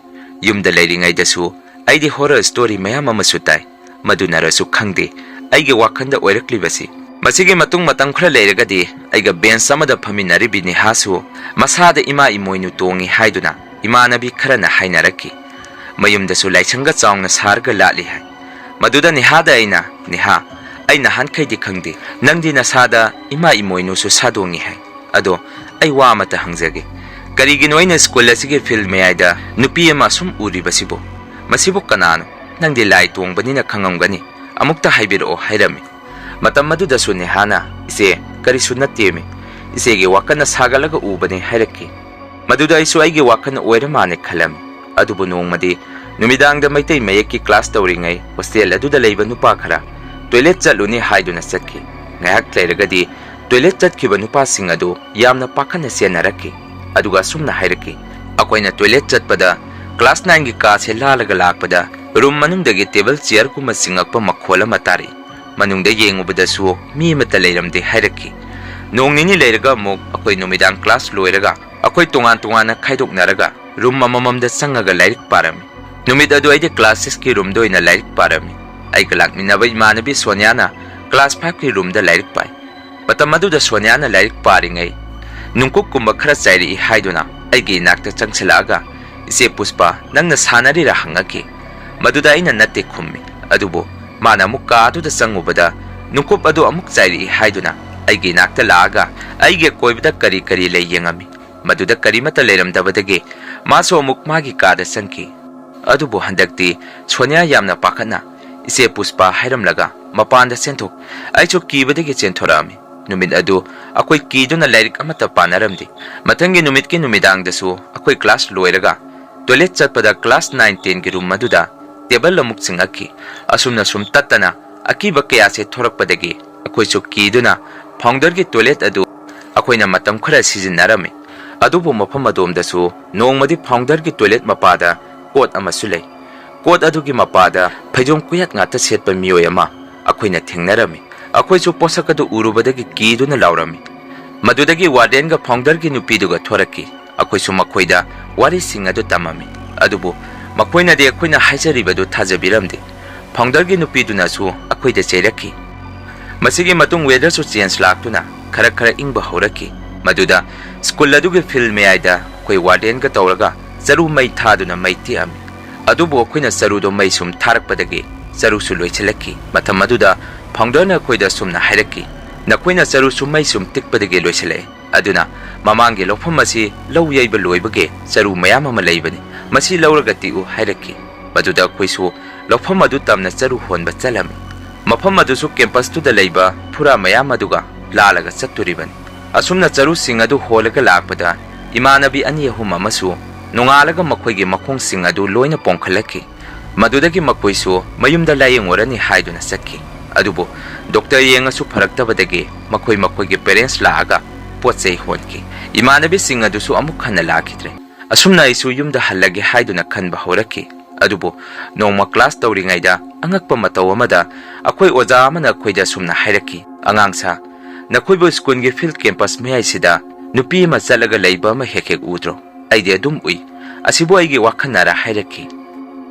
ꯌꯨꯝꯗ ꯂꯩꯔꯤꯉꯩꯗꯁꯨ ꯑꯩꯗꯤ ꯍꯣꯔꯔ ꯁ꯭ꯇꯣꯔꯤ ꯃꯌꯥꯝ ꯑꯃꯁꯨ ꯇꯥꯏ꯫ ꯃꯗꯨꯅꯔꯁꯨ ꯈꯪꯗꯦ, ꯑꯩꯒꯤ ꯋꯥꯈꯜꯗ ꯑꯣꯏꯔꯛꯂꯤꯕꯁꯤ꯫ ꯃꯁꯤꯒꯤ ꯃꯇꯨꯡ ꯃꯇꯝ ꯈꯔ ꯂꯩꯔꯒꯗꯤ ꯑꯩꯒ ꯕꯦꯟꯁ ꯑꯃꯗ ꯐꯝꯃꯤꯟꯅꯔꯤꯕꯤ ꯅꯦꯍꯥꯁꯨ ꯃꯁꯥꯗ ꯏꯃꯥ ꯏꯃꯣꯏꯅꯨ ꯇꯣꯡꯉꯤ ꯍꯥꯏꯗꯨꯅ ꯏꯃꯥꯟꯅꯕꯤ ꯈꯔꯅ ꯍꯥꯏꯅꯔꯛꯈꯤ꯫ ꯃꯌꯨꯝꯗꯁꯨ ꯂꯥꯏꯁꯪꯒ ꯆꯥꯎꯅ ꯁꯥꯔꯒ ꯂꯥꯠꯂꯤ ꯍꯥꯏ꯫ ꯃꯗꯨꯗ ꯅꯦꯍꯥꯗ ꯑꯩꯅ, "ꯅꯦꯍꯥ, ꯑꯩ ꯅꯍꯥꯟꯈꯩꯗꯤ ꯈꯪꯗꯦ, ꯅꯪꯗꯤ ꯅꯁꯥꯗ ꯏꯃꯥ ꯏꯃꯣꯏꯅꯨꯁꯨ ꯁꯥꯗꯣꯡꯉꯤ ꯍꯥꯏ꯫ ꯑꯗꯣ ꯑꯩ ꯋꯥ ꯑꯃꯇ ꯍꯪꯖꯒꯦ, ꯀꯔꯤꯒꯤꯅꯣ ꯑꯩꯅ ꯁ꯭ꯀꯨꯜ ꯑꯁꯤꯒꯤ ꯐꯤꯜꯗ ꯃꯌꯥꯏꯗ ꯅꯨꯄꯤ ꯑꯃ ꯑꯁꯨꯝ ꯎꯔꯤꯕꯁꯤꯕꯨ? ꯃꯁꯤꯕꯨ ꯀꯅꯥꯅꯣ? ꯅꯪꯗꯤ ꯂꯥꯏ ꯇꯣꯡꯕꯅꯤꯅ ꯈꯪꯉꯝꯒꯅꯤ, ꯑꯃꯨꯛꯇ ꯍꯥꯏꯕꯤꯔꯛꯑꯣ" ꯍꯥꯏꯔꯝꯃꯤ꯫ ꯃꯇꯝ ꯑꯗꯨꯗꯁꯨ ꯅꯦꯍꯥꯅ, "ꯏꯆꯦ, ꯀꯔꯤꯁꯨ ꯅꯠꯇꯦꯃꯤ, ꯏꯆꯦꯒꯤ ꯋꯥꯈꯜꯅ ꯁꯥꯒꯠꯂꯒ ꯎꯕꯅꯤ" ꯍꯥꯏꯔꯛꯈꯤ꯫ ꯃꯗꯨꯗ ꯑꯩꯁꯨ ꯑꯩꯒꯤ ꯋꯥꯈꯜꯅ ꯑꯣꯏꯔ ꯃꯥꯜꯂꯦ ꯈꯜꯂꯝꯃꯤ꯫ ꯑꯗꯨꯕꯨ ꯅꯣꯡꯃꯗꯤ ꯅꯨꯃꯤꯗꯥꯡꯗ ꯃꯩꯇꯩ ꯃꯌꯦꯛꯀꯤ ꯀ꯭ꯂꯥꯁ ꯇꯧꯔꯤꯉꯩ ꯍꯣꯁꯇꯦꯜ ꯑꯗꯨꯗ ꯂꯩꯕ ꯅꯨꯄꯥ ꯈꯔ ꯇꯣꯏꯂꯦꯠ ꯆꯠꯂꯨꯅꯤ ꯍꯥꯏꯗꯨꯅ ꯆꯠꯈꯤ꯫ ꯉꯥꯏꯍꯥꯛ ꯂꯩꯔꯒꯗꯤ ꯇꯣꯏꯂꯦꯠ ꯆꯠꯈꯤꯕ ꯅꯨꯄꯥꯁꯤꯡ ꯑꯗꯨ ꯌꯥꯝꯅ ꯄꯥꯈꯠꯅ ꯆꯦꯟꯅꯔꯛꯈꯤ꯫ ꯑꯗꯨꯒ ꯑꯁꯨꯝꯅ ꯍꯥꯏꯔꯛꯈꯤ, "ꯑꯩꯈꯣꯏꯅ ꯇꯣꯏꯂꯦꯠ ꯆꯠꯄꯗ ꯀ꯭ꯂꯥꯁ ꯅꯥꯏꯟꯒꯤ ꯀꯥꯁꯦ ꯂꯥꯜꯂꯒ ꯂꯥꯛꯄꯗ ꯔꯨꯝ ꯃꯅꯨꯡꯗꯒꯤ ꯇꯦꯕꯜ ꯆꯤꯌꯔꯒꯨꯝꯕ ꯆꯤꯡꯉꯛꯄ ꯃꯈꯣꯜ ꯑꯃ ꯇꯥꯔꯛꯏ꯫ ꯃꯅꯨꯡꯗ ꯌꯦꯡꯉꯨꯕꯗꯁꯨ ꯃꯤ ꯑꯃꯠꯇ ꯂꯩꯔꯝꯗꯦ" ꯍꯥꯏꯔꯛꯈꯤ꯫ ꯅꯣꯡ ꯅꯤꯅꯤ ꯂꯩꯔꯒ ꯑꯃꯨꯛ ꯑꯩꯈꯣꯏ ꯅꯨꯃꯤꯗꯥꯡ ꯀ꯭ꯂꯥꯁ ꯂꯣꯏꯔꯒ ꯑꯩꯈꯣꯏ ꯇꯣꯉꯥꯟ ꯇꯣꯉꯥꯟꯅ ꯈꯥꯏꯗꯣꯛꯅꯔꯒ ꯔꯨꯝ ꯑꯃꯃꯝꯗ ꯆꯪꯉꯒ ꯂꯥꯏꯔꯤꯛ ꯄꯥꯔꯝꯃꯤ꯫ ꯅꯨꯃꯤꯠ ꯑꯗꯨ ꯑꯩꯗꯤ ꯀ꯭ꯂꯥꯁ ꯁꯤꯛꯁꯀꯤ ꯔꯨꯝꯗ ꯑꯣꯏꯅ ꯂꯥꯏꯔꯤꯛ ꯄꯥꯔꯝꯃꯤ꯫ ꯑꯩꯒ ꯂꯥꯛꯃꯤꯟꯅꯕ ꯏꯃꯥꯟꯅꯕꯤ ꯁꯣꯅꯤꯌꯥꯅ ꯀ꯭ꯂꯥꯁ ꯐꯥꯏꯚꯀꯤ ꯔꯨꯝꯗ ꯂꯥꯏꯔꯤꯛ ꯄꯥꯏ꯫ ꯃꯇꯝ ꯑꯗꯨꯗ ꯁꯣꯅꯤꯌꯥꯅ ꯂꯥꯏꯔꯤꯛ ꯄꯥꯔꯤꯉꯩ ꯅꯨꯡꯀꯨꯞꯀꯨꯝꯕ ꯈꯔ ꯆꯥꯏꯔꯛꯏ ꯍꯥꯏꯗꯨꯅ ꯑꯩꯒꯤ ꯏꯅꯥꯛꯇ ꯆꯪꯁꯤꯜꯂꯛꯑꯒ, "ꯏꯆꯦ ꯄꯨꯁꯄꯥ, ꯅꯪꯅ ꯁꯥꯟꯅꯔꯤꯔꯥ?" ꯍꯪꯉꯛꯈꯤ꯫ ꯃꯗꯨꯗ ꯑꯩꯅ "ꯅꯠꯇꯦ" ꯈꯨꯝꯃꯤ꯫ ꯑꯗꯨꯕꯨ ꯃꯥꯅ ꯑꯃꯨꯛ ꯀꯥ ꯑꯗꯨꯗ ꯆꯪꯉꯨꯕꯗ ꯅꯨꯡꯀꯨꯞ ꯑꯗꯨ ꯑꯃꯨꯛ ꯆꯥꯏꯔꯛꯏ ꯍꯥꯏꯗꯨꯅ ꯑꯩꯒꯤ ꯏꯅꯥꯛꯇ ꯂꯥꯛꯑꯒ ꯑꯩꯒꯤ ꯑꯀꯣꯏꯕꯗ ꯀꯔꯤ ꯀꯔꯤ ꯂꯩ ꯌꯦꯡꯉꯝꯃꯤ꯫ ꯃꯗꯨꯗ ꯀꯔꯤꯃꯠꯇ ꯂꯩꯔꯝꯗꯕꯗꯒꯤ ꯃꯥꯁꯨ ꯑꯃꯨꯛ ꯃꯥꯒꯤ ꯀꯥꯗ ꯆꯪꯈꯤ꯫ ꯑꯗꯨꯕꯨ ꯍꯟꯗꯛꯇꯤ ꯁꯣꯅꯤꯌꯥ ꯌꯥꯝꯅ ꯄꯥꯈꯠꯅ "ꯏꯆꯦ ꯄꯨꯁꯄꯥ" ꯍꯥꯏꯔꯝꯂꯒ ꯃꯄꯥꯟꯗ ꯆꯦꯟꯊꯣꯛ-, ꯑꯩꯁꯨ ꯀꯤꯕꯗꯒꯤ ꯆꯦꯟꯊꯣꯔꯛꯑꯝꯃꯤ꯫ ꯅꯨꯃꯤꯠ ꯑꯗꯨ ꯑꯩꯈꯣꯏ ꯀꯤꯗꯨꯅ ꯂꯥꯏꯔꯤꯛ ꯑꯃꯠꯇ ꯄꯥꯅꯔꯝꯗꯦ꯫ ꯃꯊꯪꯒꯤ ꯅꯨꯃꯤꯠꯀꯤ ꯅꯨꯃꯤꯗꯥꯡꯗꯁꯨ ꯑꯩꯈꯣꯏ ꯀ꯭ꯂꯥꯁ ꯂꯣꯏꯔꯒ ꯇꯣꯏꯂꯦꯠ ꯆꯠꯄꯗ ꯀ꯭ꯂꯥꯁ ꯅꯥꯏꯟ ꯇꯦꯟꯒꯤ ꯔꯨꯝ ꯑꯗꯨꯗ ꯇꯦꯕꯜ ꯑꯃꯨꯛ ꯆꯤꯡꯉꯛꯈꯤ꯫ ꯑꯁꯨꯝꯅ ꯁꯨꯝ ꯇꯠꯇꯅ ꯑꯀꯤꯕ ꯀꯌꯥꯁꯦ ꯊꯣꯔꯛꯄꯗꯒꯤ ꯑꯩꯈꯣꯏꯁꯨ ꯀꯤꯗꯨꯅ ꯐꯥꯎꯟꯗꯔꯒꯤ ꯇꯣꯏꯂꯦꯠ ꯑꯗꯨ ꯑꯩꯈꯣꯏꯅ ꯃꯇꯝ ꯈꯔ ꯁꯤꯖꯤꯟꯅꯔꯝꯃꯤ꯫ ꯑꯗꯨꯕꯨ ꯃꯐꯝ ꯑꯗꯣꯝꯗꯁꯨ ꯅꯣꯡꯃꯗꯤ ꯐꯥꯎꯟꯗꯔꯒꯤ ꯇꯣꯏꯂꯦꯠ ꯃꯄꯥꯗ ꯀꯣꯠ ꯑꯃꯁꯨ ꯂꯩ꯫ ꯀꯣꯠ ꯑꯗꯨꯒꯤ ꯃꯄꯥꯗ ꯐꯩꯖꯣꯝ ꯀꯨꯌꯥꯠ ꯉꯥꯛꯇ ꯁꯦꯠꯄ ꯃꯤꯑꯣꯏ ꯑꯃ ꯑꯩꯈꯣꯏꯅ ꯊꯦꯡꯅꯔꯝꯃꯤ꯫ ꯑꯩꯈꯣꯏꯁꯨ ꯄꯣꯠꯁꯛ ꯑꯗꯨ ꯎꯔꯨꯕꯗꯒꯤ ꯀꯤꯗꯨꯅ ꯂꯥꯎꯔꯝꯃꯤ꯫ ꯃꯗꯨꯗꯒꯤ ꯋꯥꯔꯗꯦꯟꯒ ꯐꯥꯎꯟꯗꯔꯒꯤ ꯅꯨꯄꯤꯗꯨꯒ ꯊꯣꯔꯛꯈꯤ꯫ ꯑꯩꯈꯣꯏꯁꯨ ꯃꯈꯣꯏꯗ ꯋꯥꯔꯤꯁꯤꯡ ꯑꯗꯨ ꯇꯝꯃꯝꯃꯤ꯫ ꯑꯗꯨꯕꯨ ꯃꯈꯣꯏꯅꯗꯤ ꯑꯩꯈꯣꯏꯅ ꯍꯥꯏꯖꯔꯤꯕꯗꯨ ꯊꯥꯖꯕꯤꯔꯝꯗꯦ꯫ ꯐꯥꯎꯟꯗꯔꯒꯤ ꯅꯨꯄꯤꯗꯨꯅꯁꯨ ꯑꯩꯈꯣꯏꯗ ꯆꯩꯔꯛꯈꯤ꯫ ꯃꯁꯤꯒꯤ ꯃꯇꯨꯡ ꯋꯦꯗꯔꯁꯨ ꯆꯦꯟꯖ ꯂꯥꯛꯇꯨꯅ ꯈꯔ ꯈꯔ ꯏꯪꯕ ꯍꯧꯔꯛꯈꯤ꯫ ꯃꯗꯨꯗ ꯁ꯭ꯀꯨꯜ ꯑꯗꯨꯒꯤ ꯐꯤꯜ ꯃꯌꯥꯏꯗ ꯑꯩꯈꯣꯏ ꯋꯥꯔꯗꯦꯟꯒ ꯇꯧꯔꯒ ꯆꯔꯨ ꯃꯩ ꯊꯥꯗꯨꯅ ꯃꯩ ꯇꯤꯛꯑꯝꯃꯤ꯫ ꯑꯗꯨꯕꯨ ꯑꯩꯈꯣꯏꯅ ꯆꯔꯨꯗꯣ ꯃꯩ ꯁꯨꯝ ꯊꯥꯔꯛꯄꯗꯒꯤ ꯆꯔꯨꯁꯨ ꯂꯣꯏꯁꯤꯜꯂꯛꯈꯤ꯫ ꯃꯇꯝ ꯑꯗꯨꯗ ꯐꯥꯎꯟꯗꯔꯅ ꯑꯩꯈꯣꯏꯗ ꯑꯁꯨꯝꯅ ꯍꯥꯏꯔꯛꯈꯤ, "ꯅꯈꯣꯏꯅ ꯆꯔꯨꯁꯨ ꯃꯩ ꯁꯨꯝ ꯇꯤꯛꯄꯗꯒꯤ ꯂꯣꯏꯁꯤꯜꯂꯛꯑꯦ꯫ ꯑꯗꯨꯅ ꯃꯃꯥꯡꯒꯤ ꯂꯧꯐꯝ ꯑꯁꯤ ꯂꯧ ꯌꯩꯕ ꯂꯣꯏꯕꯒꯤ ꯆꯔꯨ ꯃꯌꯥꯝ ꯑꯃ ꯂꯩꯕꯅꯤ, ꯃꯁꯤ ꯂꯧꯔꯒ ꯇꯤꯛꯎ" ꯍꯥꯏꯔꯛꯈꯤ꯫ ꯃꯗꯨꯗ ꯑꯩꯈꯣꯏꯁꯨ ꯂꯧꯐꯝ ꯑꯗꯨ ꯇꯝꯅ ꯆꯔꯨ ꯍꯣꯟꯕ ꯆꯠꯂꯝꯃꯤ꯫ ꯃꯐꯝ ꯑꯗꯨꯁꯨ ꯀꯦꯝꯄꯁꯇꯨꯗ ꯂꯩꯕ ꯐꯨꯔꯥ ꯃꯌꯥꯝ ꯑꯗꯨꯒ ꯂꯥꯜꯂꯒ ꯆꯠꯇꯣꯔꯤꯕꯅꯤ꯫ ꯑꯁꯨꯝꯅ ꯆꯔꯨꯁꯤꯡ ꯑꯗꯨ ꯍꯣꯜꯂꯒ ꯂꯥꯛꯄꯗ ꯏꯃꯥꯟꯅꯕꯤ ꯑꯅꯤ ꯑꯍꯨꯝ ꯑꯃꯁꯨ ꯅꯣꯡꯉꯥꯜꯂꯒ ꯃꯈꯣꯏꯒꯤ ꯃꯈꯣꯡꯁꯤꯡ ꯑꯗꯨ ꯂꯣꯏꯅ ꯄꯣꯝꯈꯠꯂꯛꯈꯤ꯫ ꯃꯗꯨꯗꯒꯤ ꯃꯈꯣꯏꯁꯨ ꯃꯌꯨꯝꯗ ꯂꯥꯌꯦꯡꯉꯨꯔꯅꯤ ꯍꯥꯏꯗꯨꯅ ꯆꯠꯈꯤ꯫ ꯑꯗꯨꯕꯨ ꯗꯣꯛꯇꯔ ꯌꯦꯡꯉꯁꯨ ꯐꯔꯛꯇꯕꯗꯒꯤ ꯃꯈꯣꯏ ꯃꯈꯣꯏꯒꯤ ꯄꯦꯔꯦꯟꯁ ꯂꯥꯛꯑꯒ ꯄꯣꯠ ꯆꯩ ꯍꯣꯟꯈꯤ꯫ ꯏꯃꯥꯟꯅꯕꯤꯁꯤꯡ ꯑꯗꯨꯁꯨ ꯑꯃꯨꯛ ꯍꯟꯅ ꯂꯥꯛꯈꯤꯗ꯭ꯔꯦ꯫ ꯑꯁꯨꯝꯅ ꯑꯩꯁꯨ ꯌꯨꯝꯗ ꯍꯜꯂꯒꯦ ꯍꯥꯏꯗꯨꯅ ꯈꯟꯕ ꯍꯧꯔꯛꯈꯤ꯫ ꯑꯗꯨꯕꯨ ꯅꯣꯡꯃ ꯀ꯭ꯂꯥꯁ ꯇꯧꯔꯤꯉꯩꯗ ꯑꯉꯛꯄ ꯃꯇꯧ ꯑꯃꯗ ꯑꯩꯈꯣꯏ ꯑꯣꯖꯥ ꯑꯃꯅ ꯑꯩꯈꯣꯏꯗ ꯑꯁꯨꯝꯅ ꯍꯥꯏꯔꯛꯈꯤ, "ꯑꯉꯥꯡꯁꯥ, ꯅꯈꯣꯏꯕꯨ ꯁ꯭ꯀꯨꯜꯒꯤ ꯐꯤꯜꯗ ꯀꯦꯝꯄꯁ ꯃꯌꯥꯏꯁꯤꯗ ꯅꯨꯄꯤ ꯑꯃ ꯆꯠꯂꯒ ꯂꯩꯕ ꯑꯃ ꯍꯦꯛ ꯍꯦꯛ ꯎꯗ꯭ꯔꯣ?" ꯑꯩꯗꯤ ꯑꯗꯨꯝ ꯎꯏ꯫ ꯑꯁꯤꯕꯨ ꯑꯩꯒꯤ ꯋꯥꯈꯜꯅꯔ ꯍꯥꯏꯔꯛꯈꯤ꯫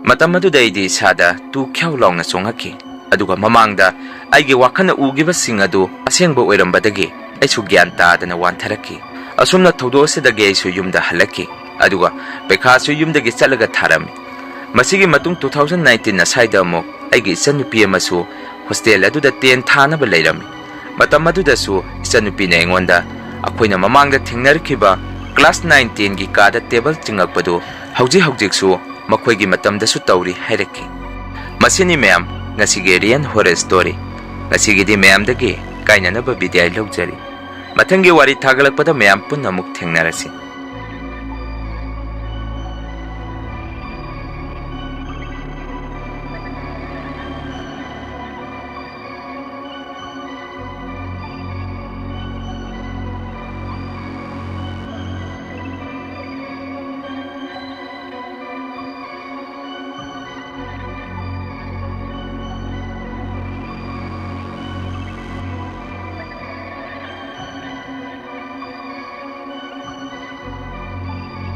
ꯃꯇꯝ ꯑꯗꯨꯗ ꯑꯩꯗꯤ ꯏꯁꯥꯗ ꯇꯨ ꯈ꯭ꯌꯥꯎ ꯂꯥꯎꯅ ꯆꯣꯡꯉꯛꯈꯤ꯫ ꯑꯗꯨꯒ ꯃꯃꯥꯡꯗ ꯑꯩꯒꯤ ꯋꯥꯈꯜꯅ ꯎꯈꯤꯕꯁꯤꯡ ꯑꯗꯨ ꯑꯁꯦꯡꯕ ꯑꯣꯏꯔꯝꯕꯗꯒꯤ ꯑꯩꯁꯨ ꯒ꯭ꯌꯥꯟ ꯇꯥꯗꯅ ꯋꯥꯟꯊꯔꯛꯈꯤ꯫ ꯑꯁꯨꯝꯅ ꯊꯧꯗꯣꯛ ꯑꯁꯤꯗꯒꯤ ꯑꯩꯁꯨ ꯌꯨꯝꯗ ꯍꯜꯂꯛꯈꯤ꯫ ꯑꯗꯨꯒ ꯄꯩꯈꯥꯁꯨ ꯌꯨꯝꯗꯒꯤ ꯆꯠꯂꯒ ꯊꯥꯔꯝꯃꯤ꯫ ꯃꯁꯤꯒꯤ ꯃꯇꯨꯡ two thousand nineteen ꯑꯁ꯭ꯋꯥꯏꯗ ꯑꯃꯨꯛ ꯑꯩꯒꯤ ꯏꯆꯟꯅꯨꯄꯤ ꯑꯃꯁꯨ ꯍꯣꯁꯇꯦꯜ ꯑꯗꯨꯗ ꯇꯦꯟ ꯊꯥꯅꯕ ꯂꯩꯔꯝꯃꯤ꯫ ꯃꯇꯝ ꯑꯗꯨꯗꯁꯨ ꯏꯆꯟꯅꯨꯄꯤꯅ ꯑꯩꯉꯣꯟꯗ ꯑꯩꯈꯣꯏꯅ ꯃꯃꯥꯡꯗ ꯊꯦꯡꯅꯔꯛꯈꯤꯕ ꯀ꯭ꯂꯥꯁ ꯅꯥꯏꯟ ꯇꯦꯟꯒꯤ ꯀꯥꯗ ꯇꯦꯕꯜ ꯆꯤꯡꯉꯛꯄꯗꯨ ꯍꯧꯖꯤꯛ ꯍꯧꯖꯤꯛꯁꯨ ꯃꯈꯣꯏꯒꯤ ꯃꯇꯝꯗꯁꯨ ꯇꯧꯔꯤ ꯍꯥꯏꯔꯛꯈꯤ꯫ ꯃꯁꯤꯅꯤ ꯃꯌꯥꯝ, ꯉꯁꯤꯒꯤ ꯔꯤꯌꯦꯜ ꯍꯣꯔꯔ ꯁ꯭ꯇꯣꯔꯤ꯫ ꯉꯁꯤꯒꯤꯗꯤ ꯃꯌꯥꯝꯗꯒꯤ ꯀꯥꯏꯅꯅꯕ ꯕꯤꯗꯥꯏ ꯂꯧꯖꯔꯤ꯫ ꯃꯊꯪꯒꯤ ꯋꯥꯔꯤ ꯊꯥꯒꯠꯂꯛꯄꯗ ꯃꯌꯥꯝ ꯄꯨꯟꯅ ꯑꯃꯨꯛ ꯊꯦꯡꯅꯔꯁꯤ꯫